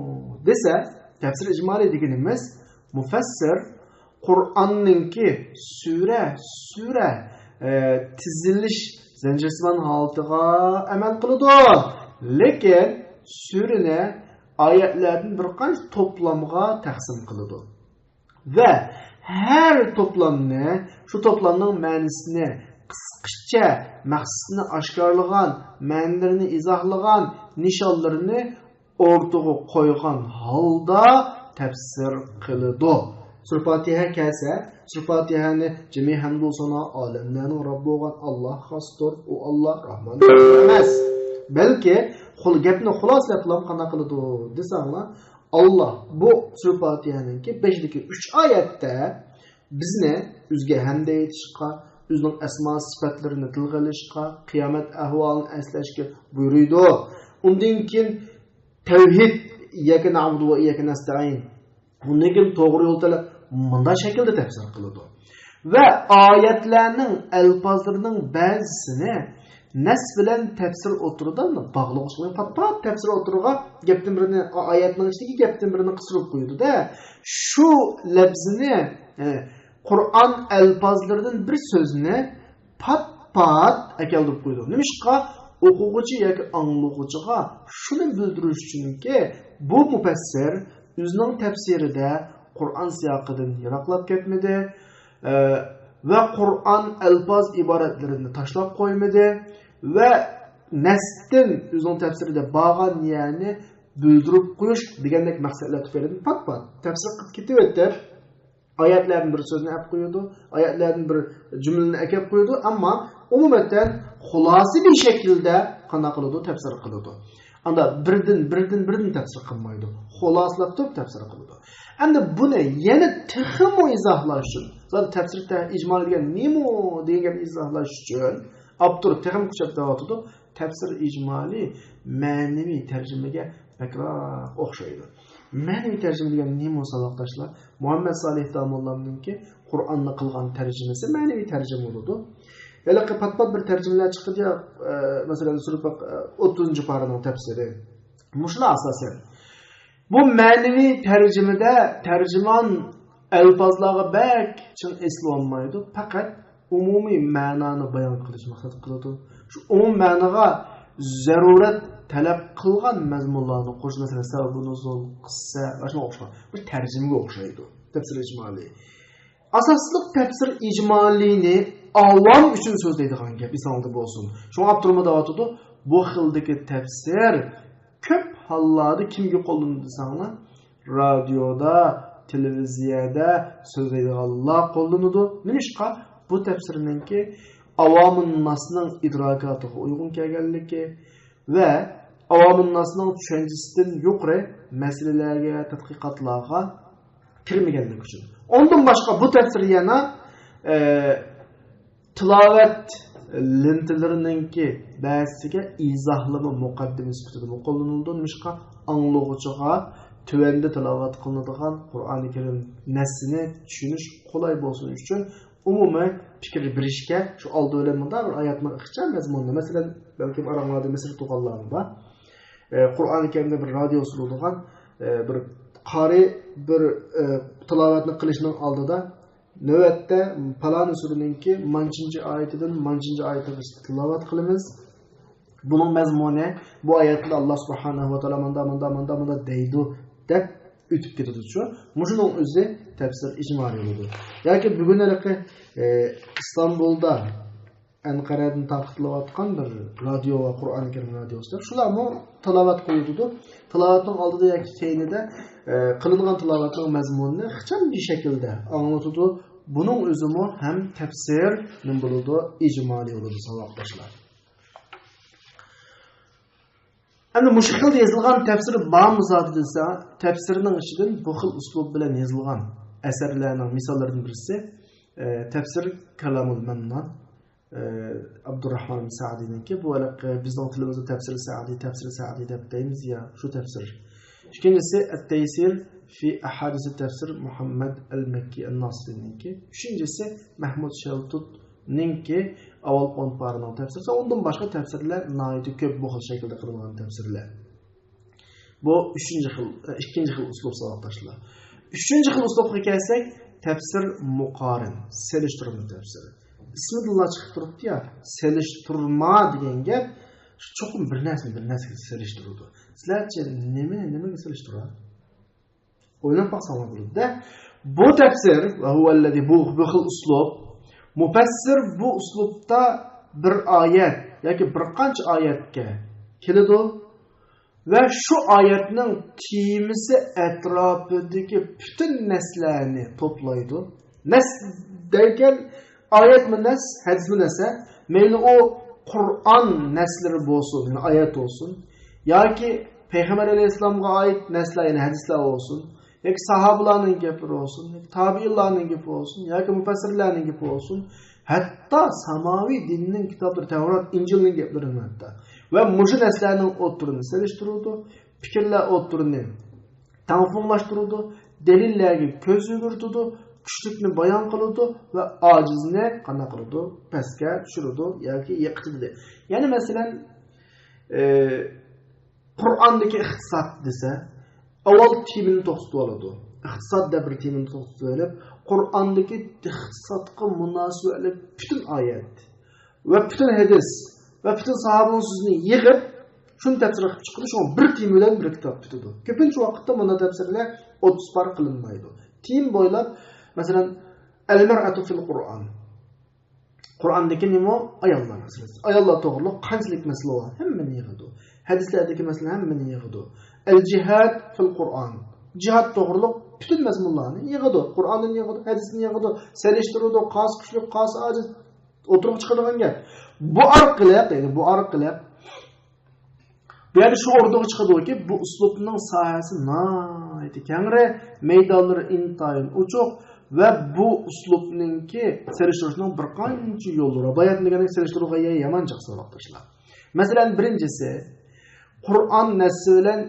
دېسە، تەپسىر ئىجمالىي دېگىنىمىز مۇفەسسىر قۇرئاننىڭكى سۈرە، سۈرە، ئە، تىزىلىش زەنجىرسىمان ھالىتىغا ئەمەل قىلىدۇ. لېكىن سۈرىنى ئايەتلەردىن بىر قانچە توپلامغا تەقسىم قىلىدۇ. ۋە ھەر توپلامنى، شۇ توپلامنىڭ مەنىسىنى قىسقىچە، مەقسىتىنى ئاشكارىلىغان، مەنىلىرىنى ئىزاھلىغان، نىشانلىرىنى ئوتتۇرىغا قويغان ھالدا تەپسىر قىلىدۇ. سۈرە پاتىھە كەلسە، سۈرە پاتىھەنى جىمى ھەمدۇ سانا، ئالەملەرنىڭ رەببى بولغان ئاللا خاستۇر. ئۇ ئاللا راھمان ئەمەس. بەلكى خۇل-، گەپنى خۇلاسىلەپ قانداق قىلىدۇ دېسەڭلار، ئاللا بۇ سۈرە پاتىھەنىڭكى بېشىدىكى ئۈچ ئايەتتە بىزنى ئۆزىگە ھەمدە ئېيتىشقا، ئۆزىنىڭ ئەسما سۈپەتلىرىنى تىلغا ئېلىشقا، قىيامەت ئەھۋالىنى ئەسلەشكە بۇيرۇيدۇ. ئۇندىن كېيىن تەۋھىد، ئىيياكە نەئبۇدۇ ۋە ئىيياكە نەستەئىن. ئۇندىن كېيىن توغرا يول تەلەپ، مۇنداق شەكىلدە تەپسىر قىلىدۇ. ۋە ئايەتلەرنىڭ ئەلپازلىرىنىڭ بەزىسىنى نەس بىلەن تەپسىر ئوتتۇرىدا باغلىغۇچ قىلىپ، پات-پات تەپسىر ئوتتۇرىغا گەپتىن بىرنى، ئا-، ئايەتنىڭ ئىچىدىكى گەپتىن بىرنى قىستۇرۇپ قويىدۇ-دە. شۇ لەپزىنى، ئە، قۇرئان ئەلپازلىرىدىن بىر سۆزنى پات-پات ئەكەلدۈرۈپ قويىدۇ. نېمىشقا؟ ئوقۇغۇچى ياكى ئاڭلىغۇچىغا شۇنى بىلدۈرۈش ئۈچۈنكى، بۇ مۇپەسسىر ئۆزىنىڭ تەپسىرىدە قۇرئان سىياقىدىن يىراقلاپ كەتمىدى، ئە، ۋە قۇرئان ئەلپاز ئىبارەتلىرىنى تاشلاپ قويمىدى ۋە نەستىن ئۆزىنىڭ تەپسىرىدە بارغان يەرنى بىلدۈرۈپ قويۇش دېگەندەك مەقسەتلەر تۈپەيلىدىن پات-پات تەپسىر قىلىپ كېتىۋېتىپ، ئايەتلەردىن بىر سۆزنى ئەپ قويىدۇ، ئايەتلەردىن بىر جۈملىنى ئەكەپ قويىدۇ، ئەمما ئومۇمەن خۇلاسىۋى شەكىلدە قانداق قىلىدۇ؟ تەپسىر قىلىدۇ. ئاندا بىردىن، بىردىن، بىردىن تەپسىر قىلمايدۇ. خۇلاسىلاپ تۇرۇپ تەپسىر قىلىدۇ. ئەمدى بۇنى يەنە تېخىمۇ ئىزاھلاش ئۈچۈن، زادى تەپسىر تە-، ئىجمالىي دېگەن نېمە دېگەن گەپنى ئىزاھلاش ئۈچۈن ئاپتور تېخىمۇ كۈچەپ دەۋاتىدۇ. تەپسىر ئىجمالىي مەنىۋى تەرجىمىگە بەكرەك ئوخشايدۇ. مەنىۋى تەرجىمە دېگەن نېمە بولسا، ساۋاقداشلار؟ مۇھەممەد سالىھ داموللامنىڭكى قۇرئاننى قىلغان تەرجىمىسى مەنىۋى تەرجىمە بولىدۇ. ھېلىقى پات-پات بىر تەرجىمىلەر چىقتى يا، ئە، مەسىلەن، سۈرە باق-، ئە، ئوتتۇزىنچى پارىنىڭ تەپسىرى. مۇشۇلار ئاساسەن. بۇ مەنىۋى تەرجىمىدە تەرجىمان ئەلپازلارغا بەك چىڭ ئېسىلىۋالمايدۇ. پەقەت ئومۇمىي مەنانى بايان قىلىش مەقسەت قىلىدۇ. شۇ ئومۇمىي مەنىگە زەرۇرەت تەلەپ قىلغان مەزمۇنلارنى قوشۇپ، مەسىلەن، سەۋەبۇ نۇزۇل، قىسسە ۋە شۇنىڭغا ئوخشىغان بىر تەرجىمىگە ئوخشايدۇ تەپسىر ئىجمالىي. ئاساسلىق تەپسىر ئىجمالىينى ئاۋام ئۈچۈن سۆزلەيدىغان گەپ ئېسىڭلاردا بولسۇن. شۇڭا ئاپتورمۇ دەۋاتىدۇ، بۇ خىلدىكى تەپسىر كۆپ ھاللاردا كىمگە قوللىنىدۇ دېسەڭلار، رادىيودا، تېلېۋىزىيەدە سۆزلەيدىغانلار قوللىنىدۇ. نېمىشقا؟ بۇ تەپسىرنىڭكى ئاۋامۇنناسنىڭ ئىدراكاتىغا ئۇيغۇن كەلگەنلىكى ۋە ئاۋامۇنناسنىڭ چۈشەنچىسىدىن يۇقىرى مەسىلىلەرگە، تەتقىقاتلارغا كىرمىگەنلىكى ئۈچۈن. ئۇندىن باشقا بۇ تەپسىر يەنە، ئە، تىلاۋەت لېنتىلىرىنىڭكى بەزىسىگە ئىزاھلىما مۇقەددىمىسى سۈپىتىدىمۇ قوللىنىلىدۇ. نېمىشقا؟ ئاڭلىغۇچىغا تۆۋەندە تىلاۋەت قىلىنىدىغان قۇرئانى كەرىم نەسسىنى چۈشىنىش قولاي بولسۇن ئۈچۈن ئومۇمىي پىكىر بېرىشكە، شۇ ئالدى بىلەن مۇنداق بىر ئايەتنىڭ ئىخچام مەزمۇنىنى، مەسىلەن، بەلكىم ئاراڭلاردا مىسىر تۇغانلارمۇ بار. ئە، قۇرئانى كەرىمدە بىر رادىيو سۇنىدىغان، ئە، بىر قارى بىر، ئە، تىلاۋەتنى قىلىشنىڭ ئالدىدا نۆۋەتتە پالانى سۈرىنىڭكى مانچىنچى ئايىتىدىن مانچىنچى ئايىتىغىچە تىلاۋەت قىلىمىز. بۇنىڭ مەزمۇنى، بۇ ئايەتتە ئاللا سۇبھانەھۇ ۋە تائالا ماندا، ماندا، ماندا، ماندا دەيدۇ دەپ ئۆتۈپ كېتىدۇچۇ. مۇشۇنىڭ ئۆزى تەپسىر ئىجمالىي بولىدۇ. ياكى بۈگۈن ھېلىقى، ئە، ئىستانبۇلدا ئەنقەرەدىن تارقىتىلىۋاتقان بىر رادىيو ۋە قۇرئانى كەرىم رادىيوسىدا شۇلارمۇ تىلاۋەت قىلىۋاتىدۇ. تىلاۋەتنىڭ ئالدىدا ياكى كەينىدە، ئە، قىلىنغان تىلاۋەتنىڭ مەزمۇنىنى ئىخچام بىر شەكىلدە ئاڭلىتىدۇ. بۇنىڭ ئۆزىمۇ ھەم تەپسىر نېمە بولىدۇ؟ ئىجمالىي بولىدۇ، ساۋاقداشلار. ئەمدى مۇشۇ خىلدا يېزىلغان تەپسىر بارمۇ زادى دېسە، تەپسىرنىڭ ئىچىدىن بۇ خىل ئۇسلۇب بىلەن يېزىلغان ئەسەرلەرنىڭ مىساللىرىدىن بىرسى، ئە، تەپسىر كالامۇل مەننان. ئابدۇرراھمان سەئدىنىڭكى، بۇ ھېلىقى بىزنىڭ تىلىمىزدا تەپسىر سەئدى، تەپسىر سەئدى دەپ دەيمىز يا، شۇ تەپسىر. ئىككىنچىسى، ئەت-تەيسىر فى ئەھادىسى تەپسىر مۇھەممەد ئەل مەككى ئەن ناسىرىنىڭكى. ئۈچىنچىسى، مەھمۇد شەلتۇتنىڭكى ئاۋۋال ئون پارىنىڭ تەپسىرى. ئۇندىن باشقا تەپسىرلەر ناھايىتى كۆپ، بۇ خىل شەكىلدە قىلىنغان تەپسىرلەر. بۇ ئۈچىنچى خىل، ئىككىنچى خىل ئۇسلۇب، ساۋاقداشلار. ئۈچىنچى خىل ئۇسلۇبقا كەلسەك، تەپسىر مۇقارىن، سېلىشتۇرما تەپسىرى. ئىسمىدىنلا چىقىپ تۇرۇپتۇ يا، سېلىشتۇرما دېگەن گەپ، چوقۇم بىر نەرسىنى بىر نەرسىگە سېلىشتۇرىدۇ. سىلەرچە نېمىنى نېمىگە سېلىشتۇرىدۇ؟ ئويلاپ باقساڭلار بولىدۇ-دە. بۇ تەپسىر، ۋە ھۇۋەللەزى، بۇ، بۇ خىل ئۇسلۇب، مۇپەسسىر بۇ ئۇسلۇبتا بىر ئايەت ياكى بىر قانچە ئايەتكە كېلىدۇ ۋە شۇ ئايەتنىڭ تېمىسى ئەتراپىدىكى پۈتۈن نەسلەرنى توپلايدۇ. نەس دەركەن، ئايەتمۇ نەس، ھەدىسمۇ نەس، مەيلى ئۇ قۇرئان نەسلىرى بولسۇن، يەنى ئايەت بولسۇن، ياكى پەيغەمبەر ئەلەيھىسسالامغا ئائىت نەسلەر، يەنى ھەدىسلەر بولسۇن، ياكى ساھابىلارنىڭ گېپى بولسۇن، ياكى تابىئىنلارنىڭ گېپى بولسۇن، ياكى مۇپەسسىرلەرنىڭ گېپى بولسۇن، ھەتتا ساماۋى دىننىڭ كىتابلىرى، تەۋرات، ئىنجىلنىڭ گەپلىرىمۇ ھەتتا. ۋە مۇشۇ نەسلەرنىڭ ئوتتۇرىنى سېلىشتۇرىدۇ، پىكىرلەر ئوتتۇرىنى تەڭپۇڭلاشتۇرىدۇ، دەلىللەرگە كۆز يۈگۈرتىدۇ، كۈچلۈكنى بايان قىلىدۇ ۋە ئاجىزنى قانداق قىلىدۇ؟ پەسكە چۈشۈرىدۇ ياكى يىقىتىدۇ. يەنى مەسىلەن، ئى، قۇرئاندىكى ئىقتىساد دېسە، ئاۋۋال تېمىنى توختىتىۋالىدۇ. ئىقتىساد دەپ بىر تېمىنى توختىتىۋېلىپ، قۇرئاندىكى ئىقتىسادقا مۇناسىۋەتلىك پۈتۈن ئايەت ۋە پۈتۈن ھەدىس ۋە پۈتۈن ساھابىنىڭ سۆزىنى يىغىپ، شۇنى تەپسىر قىلىپ چىقىدۇ. شۇڭا بىر تېما بىلەن بىر كىتاب پۈتىدۇ. كۆپىنچە ۋاقىتتا مۇنداق تەپسىرلەر ئوتتۇز پار قىلىنمايدۇ. تېما بويلاپ، مەسىلەن، ئەل مەرئەتۇ فىل قۇرئان. قۇرئاندىكى نېمە؟ ئاياللار مەسىلىسى. ئاياللار توغرۇلۇق قانچىلىك مەسىلە بار؟ ھەممىنى يىغىدۇ. ھەدىسلەردىكى مەسىلە ھەممىنى يىغىدۇ. ئەل جىھاد فىل قۇرئان. جىھاد توغرۇلۇق پۈتۈن مەزمۇنلارنى يىغىدۇ. قۇرئاندىن يىغىدۇ، ھەدىستىن يىغىدۇ. سېلىشتۇرىدۇ، قايسى كۈچلۈك، قايسى ئاجىز. ئوتتۇرىغا چىقىدىغان گەپ. بۇ ئارقىلىق، يەنى بۇ ئارقىلىق بۇ يەردە شۇ ئوتتۇرىغا چىقىدۇكى، بۇ ئۇسلۇبنىڭ ساھەسى ناھايىتى كەڭرى، مەيدانلىرى ئىنتايىن ئوچۇق ۋە بۇ ئۇسلۇبنىڭكى سېلىشتۇرۇشنىڭ بىر قانچە يوللىرى بار. باياتىن دېگەندەك سېلىشتۇرغان يەر يامان جىق، ساۋاقداشلار. مەسىلەن، بىرىنچىسى، قۇرئان نەسسى بىلەن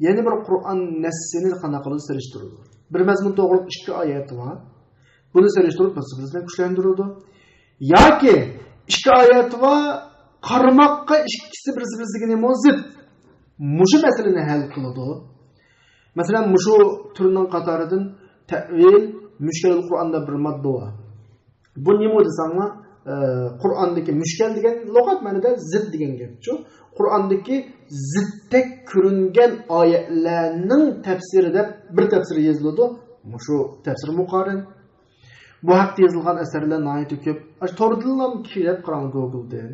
يەنە بىر قۇرئان نەسسىنى قانداق قىلىدۇ؟ سېلىشتۇرىدۇ. بىر مەزمۇن توغرۇلۇق ئىككى ئايەت بار. بۇنى سېلىشتۇرۇپ، بىرسى بىرسى بىلەن كۈچلەندۈرىدۇ. ياكى ئىككى ئايەت بار، قارىماققا ئىككىسى بىرسى بىرسىگە نېمە زىت؟ مۇشۇ مەسىلىنى ھەل قىلىدۇ. مەسىلەن، مۇشۇ تۈرنىڭ قاتارىدىن تەئۋىل، مۈشكىلىل قۇرئاندا بىر ماددا بار. بۇ نېمە دېسەڭلار، ئە، قۇرئاندىكى مۈشكىل دېگەن لۇغەت مەنىدە زىت دېگەن گەپچۇ. قۇرئاندىكى زىتتەك كۆرۈنگەن ئايەتلەرنىڭ تەپسىرى دەپ بىر تەپسىر يېزىلىدۇ. مۇشۇ تەپسىر مۇقارىن. بۇ ھەقتە يېزىلغان ئەسەرلەر ناھايىتى كۆپ. ئاشۇ توردىنلا كىرىپ قاراڭ، گوگلدىن.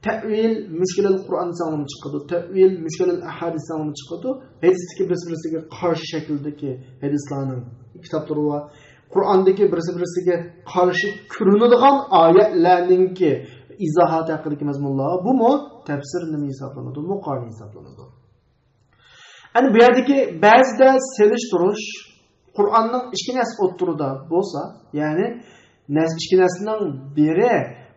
تەئۋىل مۈشكىلىل قۇرئان دېسەڭلارمۇ چىقىدۇ، تەئۋىل مۈشكىلىل ئەھادىس دېسەڭلارمۇ چىقىدۇ. ھەدىستىكى بىرسى بىرسىگە قارشى شەكىلدىكى ھەدىسلەرنىڭ كىتابلىرى بار. قۇرئاندىكى بىرسى بىرسىگە قارشى كۆرۈنىدىغان ئايەتلەرنىڭكى ئىزاھاتى ھەققىدىكى مەزمۇنلار، بۇمۇ تەپسىر نېمە ھېسابلىنىدۇ؟ مۇقارىنە ھېسابلىنىدۇ. ئەنە بۇ يەردىكى بەزىدە سېلىشتۇرۇش، قۇرئاننىڭ ئىككى نەرسە ئوتتۇرىدا بولسا، يەنى نەرسە، ئىككى نەرسىنىڭ بىرى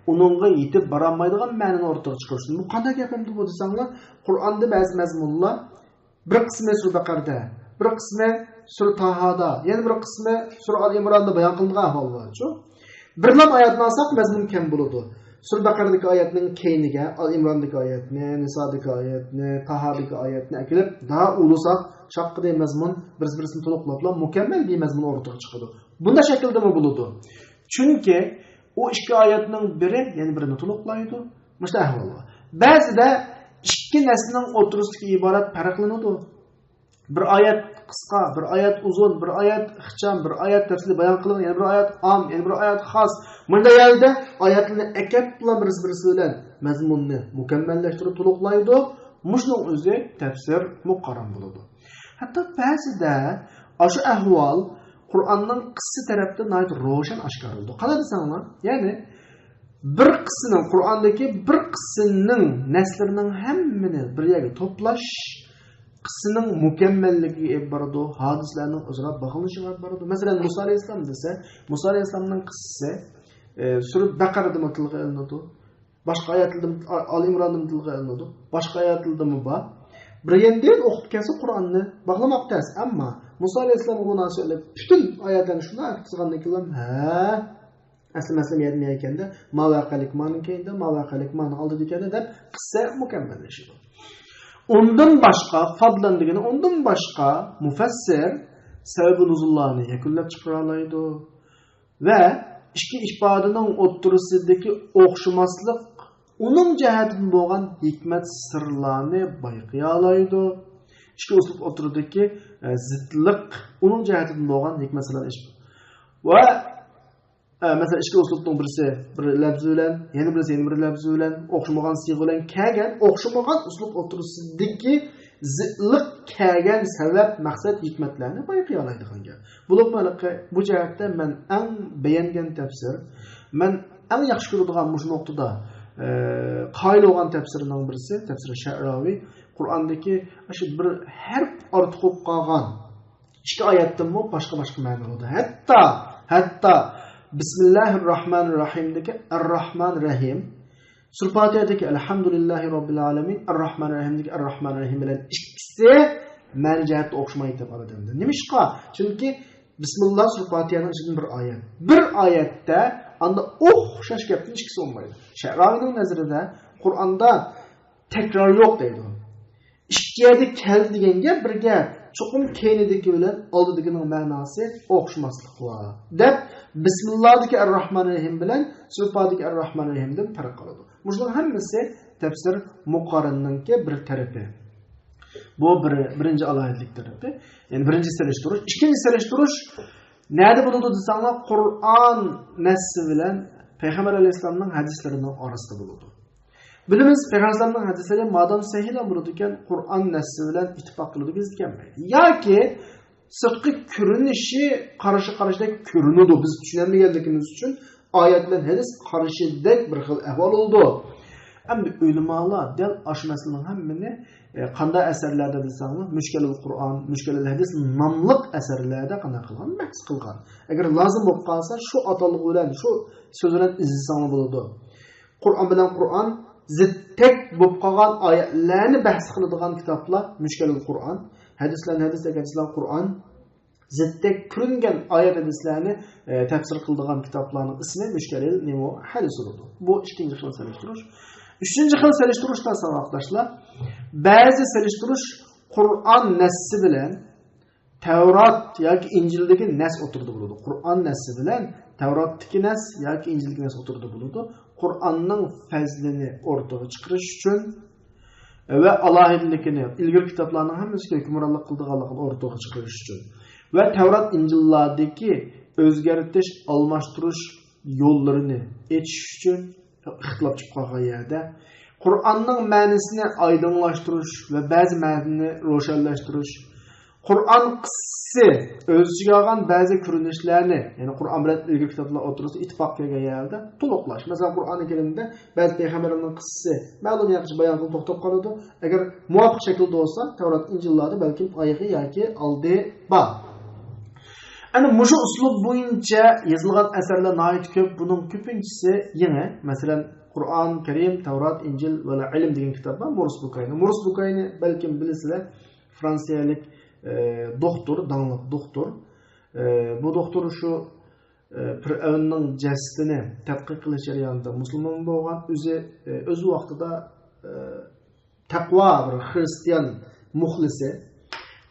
ئۇنىڭغا يېتىپ بارالمايدىغان مەنىنى ئورتىغا چىقىرىش. بۇ قانداق گەپ ئەمدى بۇ دېسەڭلار، قۇرئاندا بەزى مەزمۇنلار بىر قىسمى سۈرە بەقەردە، بىر قىسمى سۈرە تاھادا، يەنە بىر قىسمى سۈرە ئال ئىمراندا بايان قىلىنغان ئەھۋال بارچۇ. بىرلا ئايەتنى ئالساق، مەزمۇن كەم بولىدۇ. سۈرە بەقەردىكى ئايەتنىڭ كەينىگە ئال ئىمراندىكى ئايەتنى، نىسادىكى ئايەتنى، تاھادىكى ئايەتنى ئەكېلىپ، داۋا ئۇلىساق، شاققىدەي مەزمۇن بىرسى بىرسىنى تولۇقلاپلا مۇكەممەل بىر مەزمۇن ئورتىغا چىقىدۇ. بۇنداق شەكىلدىمۇ بولىدۇ. چۈنكى ئۇ ئىككى ئايەتنىڭ بىرى يەنە بىرىنى تولۇقلايدۇ. مۇشۇنداق ئەھۋال بار. بەزىدە ئىككى نەرسىنىڭ ئوتتۇرىسىدىكى ئىبارەت پەرقلىنىدۇ. بىر ئايەت قىسقا، بىر ئايەت ئۇزۇن، بىر ئايەت ئىخچام، بىر ئايەت تەپسىلىي بايان قىلىنغان، يەنە بىر ئايەت ئام، يەنە بىر ئايەت خاس. مۇنداق يەردە ئايەتلەرنى ئەكەپلا بىرسى بىرسى بىلەن مەزمۇننى مۇكەممەللەشتۈرۈپ تولۇقلايدۇ. مۇشۇنىڭ ئۆزى تەپسىر مۇقارىن بولىدۇ. ھەتتا بەزىدە ئاشۇ ئەھۋال قۇرئاننىڭ قىسسە تەرەپتىن ناھايىتى روشەن ئاشكارىلىنىدۇ. قانداق دېسەڭلار، يەنى بىر قىسسىنىڭ، قۇرئاندىكى بىر قىسسىنىڭ نەسلىرىنىڭ ھەممىنى بىر يەرگە توپلاش، قىسسىنىڭ مۇكەممەللىكىگە ئېلىپ بارىدۇ، ھادىسىلەرنىڭ ئۆزئارا باغلىنىشىغا ئېلىپ بارىدۇ. مەسىلەن، مۇسا ئەلەيھىسسالام دېسە، مۇسا ئەلەيھىسسالامنىڭ قىسسىسى، ئى، سۈرە بەقەرىدىمۇ تىلغا ئېلىنىدۇ. باشقا ئايەتلىرىدىمۇ، ئالى ئىمراندىمۇ تىلغا ئېلىنىدۇ. باشقا ئايەتلىرىدىمۇ بار. بىر يەندىن ئوقۇپ كەلسە قۇرئاننى باغلىماق تەس. ئەمما مۇسا ئەلەيھىسسالامغا مۇناسىۋەتلىك پۈتۈن ئايەتلەرنى شۇنداق ئېيتقۇزغاندىن كېيىن، ھە، ئەسلى مەسىلە يەتمەيدىكەندە، ما ۋەقەلىك مانىڭ كەينىدە، ما ۋەقەلىك مانىڭ ئالدىدىكەندە دەپ قىسسە مۇكەممەللىشىدۇ. ئۇندىن باشقا، فادلان دېگىنى ئۇندىن باشقا مۇفەسسىر سەۋەبى نۇزۇللارنى يەكۈنلەپ چىقىرالايدۇ. ۋە ئىككى ئىپادىنىڭ ئوتتۇرىسىدىكى ئوخشىماسلىق ئۇنىڭ جەھەتتىن بولغان ھېكمەت سىرلارنى بايقىيالايدۇ. ئىككى ئۇسلۇب ئوتتۇرىدىكى، ئە، زىتلىق ئۇنىڭ جەھەتتىن بولغان ھېكمەت سىرلارنى ئېچىپ، ۋە، ئە، مەسىلەن، ئىككى ئۇسلۇبنىڭ بىرسى بىر لەپزى بىلەن، يەنە بىرسى يەنە بىر لەپزى بىلەن، ئوخشىمىغان سىيغا بىلەن كەلگەن، ئوخشىمىغان ئۇسلۇب ئوتتۇرىسىدىكى زىتلىق كەلگەن سەۋەب، مەقسەت، ھېكمەتلەرنى بايقىيالايدىغان گەپ. بولۇپمۇ ھېلىقى بۇ جەھەتتە مەن ئەڭ بەيەنگەن تەپسىر، مەن ئەڭ ياخشى كۆرىدىغان مۇشۇ نۇقتىدا، ئە، قايىل بولغان تەپسىرنىڭ بىرسى، تەپسىرى شەئراۋى، قۇرئاندىكى ئاشۇ بىر ھەرپ ئارتۇق بولۇپ قالغان ئىككى ئايەتتىنمۇ باشقا-باشقا مەنىلەردە. ھەتتا، ھەتتا بىسمىللاھىر راھمانىر راھىمدىكى ئەر راھمان رەھىم، سۈرە پاتىھەدىكى ئەلھەمدۇلىللاھى راببىل ئالەمىن، ئەر راھمانىر رەھىمدىكى ئەر راھمانىر رەھىم بىلەن ئىككىسى مەنە جەھەتتە ئوخشىمايدۇ دەپ ئالىدۇ. نېمىشقا؟ چۈنكى بىسمىللا سۈرە پاتىھەنىڭ ئىچىدىن بىر ئايەت. بىر ئايەتتە ئاندا ئوخشاش گەپتىن ئىككىسى بولمايدۇ. شەئراۋىنىڭ نەزىرىدە قۇرئاندا تەكرار يوق دەيدۇ. ئىككى يەردە كەلدى دېگەن گەپ بىر گەپ. چوقۇم كەينىدىكى بىلەن ئالدىدىكىنىڭ مەناسى ئوخشىماسلىق بار دەپ، بىسمىللادىكى ئەر راھمان رەھىم بىلەن سۈرە پاتىھەدىكى ئەر راھمان رەھىمدىن پەرق قىلىدۇ. مۇشۇنىڭ ھەممىسى تەپسىر مۇقارىننىڭكى بىر تەرىپى. بۇ بىر، بىرىنچى ئالاھىدىلىك تەرىپى. يەنى بىرىنچى سېلىشتۇرۇش. ئىككىنچى سېلىشتۇرۇش نەدە بولىدۇ دېسەڭلار، قۇرئان نەسسى بىلەن پەيغەمبەر ئەلەيھىسسالامنىڭ ھەدىسلىرىنىڭ ئارىسىدا بولىدۇ. بىلىمىز، پەيغەمبەر ئەلەيھىسسالامنىڭ ھەدىسلىرى مادام سەھىھلا بولىدىكەن، قۇرئان نەسسى بىلەن ئىتتىپاق قىلىدۇ، كەلمەيدۇ. ياكى سىرتقى كۆرۈنۈشى قارشى قارشىدەك كۆرۈنىدۇ. بىز چۈشىنەلمىگەنلىكىمىز ئۈچۈن ئايەت بىلەن ھەدىس قارشىدەك بىر خىل ئەھۋال بولىدۇ. ئەمدى ئۆلىمالار دەل ئاشۇ مەسىلىنىڭ ھەممىنى، ئە، قانداق ئەسەرلەردە دېسەڭلار، مۈشكىلۇل قۇرئان، مۈشكىلۇل ھەدىس ناملىق ئەسەرلەردە قانداق قىلغان، بەھس قىلغان. ئەگەر لازىم بولۇپ قالسا، شۇ ئاتالغۇ بىلەن، شۇ سۆز بىلەن ئىزدىسەڭلار بولىدۇ. قۇرئان بىلەن قۇرئان زىتتەك بولۇپ قالغان ئايەتلەرنى بەھس قىلىدىغان كىتابلار مۈشكىلۇل قۇرئان، ھەدىسلەرنى ھەدىستەك ھەدىسلەر قۇرئان، زىتتەك كۆرۈنگەن ئايەت ھەدىسلەرنى، ئە، تەپسىر قىلىدىغان كىتابلارنىڭ ئىسمى مۈشكىلۇل نېمۇ ھەدىس بولىدۇ. بۇ ئىككىنچى خىل سېلىشتۇرۇش. ئۈچىنچى خىل سېلىشتۇرۇشتا ساۋاقداشلار، بەزى سېلىشتۇرۇش قۇرئان نەسسى بىلەن تەۋرات ياكى ئىنجىلدىكى نەس ئوتتۇرىدا بولىدۇ. قۇرئان نەسسى بىلەن تەۋراتتىكى نەس ياكى ئىنجىلدىكى نەس ئوتتۇرىدا بولىدۇ. قۇرئاننىڭ پەزلىنى ئوتتۇرىغا چىقىرىش ئۈچۈن ۋە ئالاھىدىلىكىنى، ئىلگىرىكى كىتابلارنىڭ ھەممىسىگە ھۆكۈمرانلىق قىلىدىغانلىقىنى ئوتتۇرىغا چىقىرىش ئۈچۈن ۋە تەۋرات، ئىنجىللاردىكى ئۆزگەرتىش، ئالماشتۇرۇش يوللىرىنى ئېچىش ئۈچۈن، ئىختىلاپ چىقىپ قالغان يەردە قۇرئاننىڭ مەنىسىنى ئايدىڭلاشتۇرۇش ۋە بەزى مەنىنى روشەنلەشتۈرۈش، قۇرئان قىسسىسى ئۆز ئىچىگە ئالغان بەزى كۆرۈنۈشلەرنى، يەنى قۇرئان بىلەن ئىلگىرىكى كىتابلار ئوتتۇرىسىدا ئىتتىپاق كەلگەن يەردە تولۇقلاش. مەسىلەن، قۇرئانى كەرىمدە بەزى پەيغەمبەرلەرنىڭ قىسسىسى مەلۇم يەرگىچە بايان قىلىپ توختاپ قالىدۇ. ئەگەر مۇۋاپىق شەكىلدە بولسا، تەۋرات، ئىنجىللاردا بەلكىم ئايىغى ياكى ئالدى بار. ئەنە مۇشۇ ئۇسلۇب بويىچە يېزىلغان ئەسەرلەر ناھايىتى كۆپ. بۇنىڭ كۆپىنچىسى يېڭى. مەسىلەن، قۇرئان كەرىم، تەۋرات، ئىنجىل ۋە ئىلىم دېگەن كىتاب بار، مورس بۇكاينى. مورس بۇكاينى بەلكىم بىلىسىلەر، فرانسىيەلىك، ئە، دوختۇر، داڭلىق دوختۇر. ئە، بۇ دوختۇر شۇ، ئە، پىرئەۋننىڭ جەسىتىنى تەتقىق قىلىش جەريانىدا مۇسۇلمان بولغان، ئۆزى، ئە، ئۆز ۋاقتىدا، ئە، تەقۋا بىر خىرىستىيان مۇخلىسى.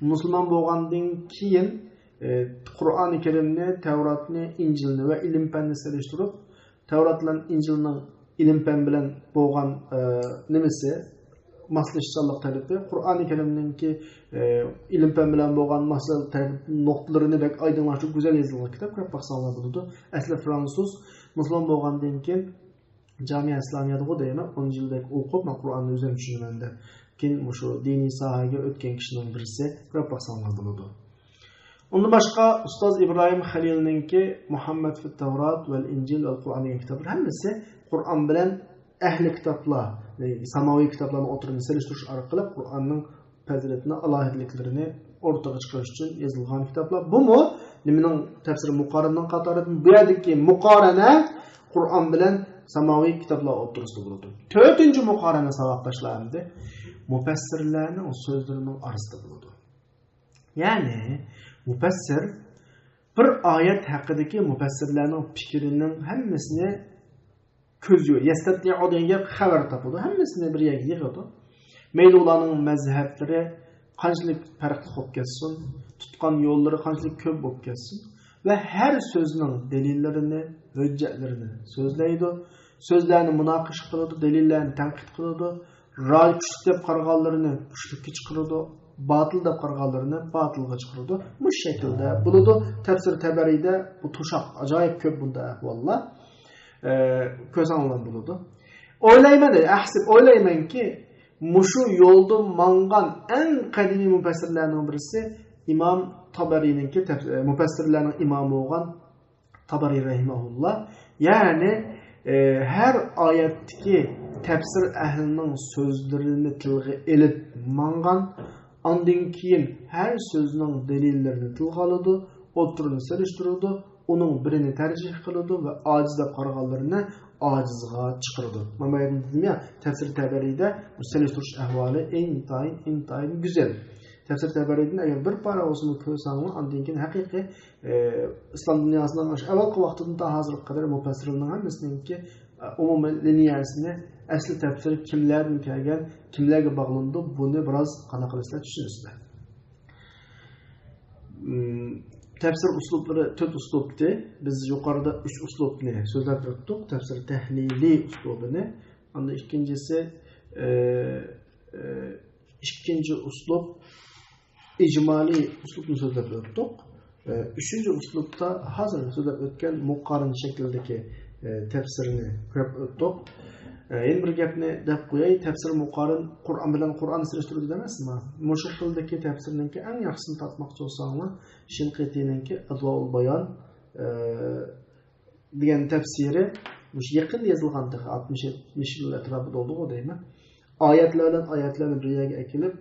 مۇسۇلمان بولغاندىن كېيىن، ئە، قۇرئانى كەرىمنى، تەۋراتنى، ئىنجىلنى ۋە ئىلىم پەننى سېلىشتۇرۇپ، تەۋرات بىلەن ئىنجىلنىڭ ئىلىم پەن بىلەن بولغان، ئە، نېمىسى، ماسلىشىشچانلىق تەرىپى، قۇرئانى كەرىمنىڭكى، ئە، ئىلىم پەن بىلەن بولغان ماسلىشىشچانلىق تەرىپ نۇقتىلىرىنى بەك ئايدىڭلاشتۇرۇپ، گۈزەل يېزىلغان كىتاب، كۆرۈپ باقساڭلار بولىدۇ. ئەسلى فرانسۇز، مۇسۇلمان بولغاندىن كېيىن جامىئە ئىسلامىيەدىغۇ دەيمەن، ئون يىلدەك ئوقۇپ، مەن قۇرئاننى ئۆزۈم چۈشىنىمەن دەپ، كېيىن مۇشۇ دىنىي ساھەگە ئۆتكەن كىشىنىڭ بىرسى، كۆرۈپ باقساڭلار بولىدۇ. ئۇندىن باشقا، ئۇستاز ئىبراھىم خەلىلنىڭكى مۇھەممەد فىت تەۋرات ۋەل ئىنجىل ۋەل قۇرئان دېگەن كىتابلار ھەممىسى قۇرئان بىلەن ئەھلى كىتابلار، يەنى ساماۋىي كىتابلارنى ئوتتۇرىغا سېلىشتۇرۇش ئارقىلىق قۇرئاننىڭ پەزىلىتىنى، ئالاھىدىلىكلىرىنى ئوتتۇرىغا چىقىرىش ئۈچۈن يېزىلغان كىتابلار. بۇمۇ نېمىنىڭ تەپسىرى؟ مۇقارىنىنىڭ قاتارىدىن. بۇ يەردىكى مۇقارىنە قۇرئان بىلەن ساماۋىي كىتابلار ئوتتۇرىسىدا بولىدۇ. تۆتىنچى مۇقارىنە ساۋاقداشلار ئەمدى مۇپەسسىرلەرنىڭ سۆزلىرىنىڭ ئارىسىدا بولىدۇ. يەنى مۇپەسسىر بىر ئايەت ھەققىدىكى مۇپەسسىرلەرنىڭ پىكرىنىڭ ھەممىسىنى كۆزى يەستەتلىئۇ دېگەن گەپ خەۋەر تاپىدۇ. ھەممىسىنى بىر يەرگە يىغىدۇ. مەيلى ئۇلارنىڭ مەزھەپلىرى قانچىلىك پەرقلىق بولۇپ كەتسۇن، تۇتقان يوللىرى قانچىلىك كۆپ بولۇپ كەتسۇن ۋە ھەر سۆزنىڭ دەلىللىرىنى، ھۆججەتلىرىنى سۆزلەيدۇ. سۆزلەرنى مۇناقىشە قىلىدۇ، دەلىللەرنى تەنقىد قىلىدۇ. راجى كۈچلۈك دەپ قارىغانلىرىنى كۈچلۈككە چىقىرىدۇ، باتىل دەپ قارىغانلىرىنى باتىلغا چىقىرىدۇ. مۇشۇ شەكىلدە بولىدۇ. تەپسىر تەبەرىدە بۇ توشاق ئاجايىپ كۆپ بۇنداق ئەھۋاللار. ئە، كۆرسەڭلار بولىدۇ. ئويلايمەن، ئەھسىپ ئويلايمەنكى، مۇشۇ يولدا ماڭغان ئەڭ قەدىمىي مۇپەسسىرلەرنىڭ بىرسى ئىمام تابەرىنىڭكى تەپ-، ئە، مۇپەسسىرلەرنىڭ ئىمامى بولغان تابەرى رەھىمەھۇللا. يەنى، ئە، ھەر ئايەتتىكى تەپسىر ئەھلىنىڭ سۆزلىرىنى تىلغا ئېلىپ ماڭغان، ئاندىن كېيىن ھەر سۆزنىڭ دەلىللىرىنى تىلغا ئالىدۇ، ئوتتۇرىنى سېلىشتۇرىدۇ، ئۇنىڭ بىرىنى تەرجىھ قىلىدۇ ۋە ئاجىز دەپ قارىغانلىرىنى ئاجىزغا چىقىرىدۇ. مانا بۇ يەردىن دېدىم يا، تەپسىر تەبەرىدە بۇ سېلىشتۇرۇش ئەھۋالى ئىنتايىن، ئىنتايىن گۈزەل. تەپسىر تەبەرىدىن ئەگەر بىر پارە بولسىمۇ كۆرسەڭلار، ئاندىن كېيىن ھەقىقىي، ئە، ئىسلام دۇنياسىنىڭ ئاشۇ ئەۋۋەلقى ۋاقتىدىن تا ھازىرغا قەدەر مۇپەسسىرلەرنىڭ ھەممىسىنىڭكى، ئە، ئومۇمىي لىنىيەسىنى، ئەسلى تەپسىر كىملەردىن كەلگەن، كىملەرگە باغلىنىدۇ، بۇنى بىراز قانداق قىلىسىلەر، چۈشىنىسىلەر. مم، تەپسىر ئۇسلۇبلىرى تۆت ئۇسلۇبتى. بىز يۇقىرىدا ئۈچ ئۇسلۇبنى سۆزلەپ ئۆتتۇق. تەپسىر تەھلىلىي ئۇسلۇبىنى. ئاندىن ئىككىنچىسى، ئە، ئە، ئىككىنچى ئۇسلۇب ئىجمالىي ئۇسلۇبنى سۆزلەپ ئۆتتۇق. ئە، ئۈچىنچى ئۇسلۇبتا ھازىر سۆزلەپ ئۆتكەن مۇقارىنە شەكلىدىكى، ئە، تەپسىرنى كۆرۈپ ئۆتتۇق. ئە، يەنە بىر گەپنى دەپ قوياي، تەپسىر مۇقارىن قۇرئان بىلەن قۇرئان سېلىشتۇرۇلىدۇ دېمەسمۇ؟ مۇشۇ خىلدىكى تەپسىرنىڭكى ئەڭ ياخشىسىنى تاپماقچى بولساڭلار، شىنقىتىنىڭكى ئەدۋائۇل بايان، ئە، دېگەن تەپسىرى مۇشۇ يېقىندا يېزىلغان، تېخى ئاتمىش، يەتمىش يىل ئەتراپىدا بولدىغۇ دەيمەن. ئايەتلەر بىلەن ئايەتلەرنى بىر يەرگە ئەكېلىپ،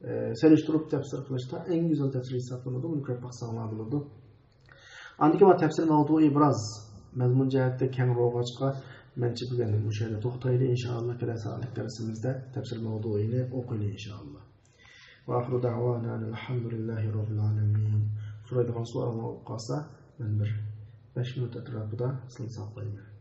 ئە، سېلىشتۇرۇپ تەپسىر قىلىشتا ئەڭ گۈزەل تەپسىر ھېسابلىنىدۇ. بۇنى كۆرۈپ باقساڭلار بولىدۇ. ئاندىن كېيىن تەپسىر مەۋزۇيى بىراز مەزمۇن جەھەتتە كەڭ بولغاچقا، مەنچە بۈگۈن مۇشۇ يەردە توختايلى، ئىنشائاللا، كېلەر سائەتلىك دەرسىمىزدە تەپسىر مەۋزۇيىنى ئوقۇيلى، ئىنشائاللا. ۋە ئاخىرۇ دەئۋانا ئەنىل ھەمدۇلىللاھى رەببىل ئالەمىن. سورايدىغان سوئالىڭلار بولۇپ قالسا، مەن بىر بەش مىنۇت ئەتراپىدا سىلەرنى ساقلايمەن.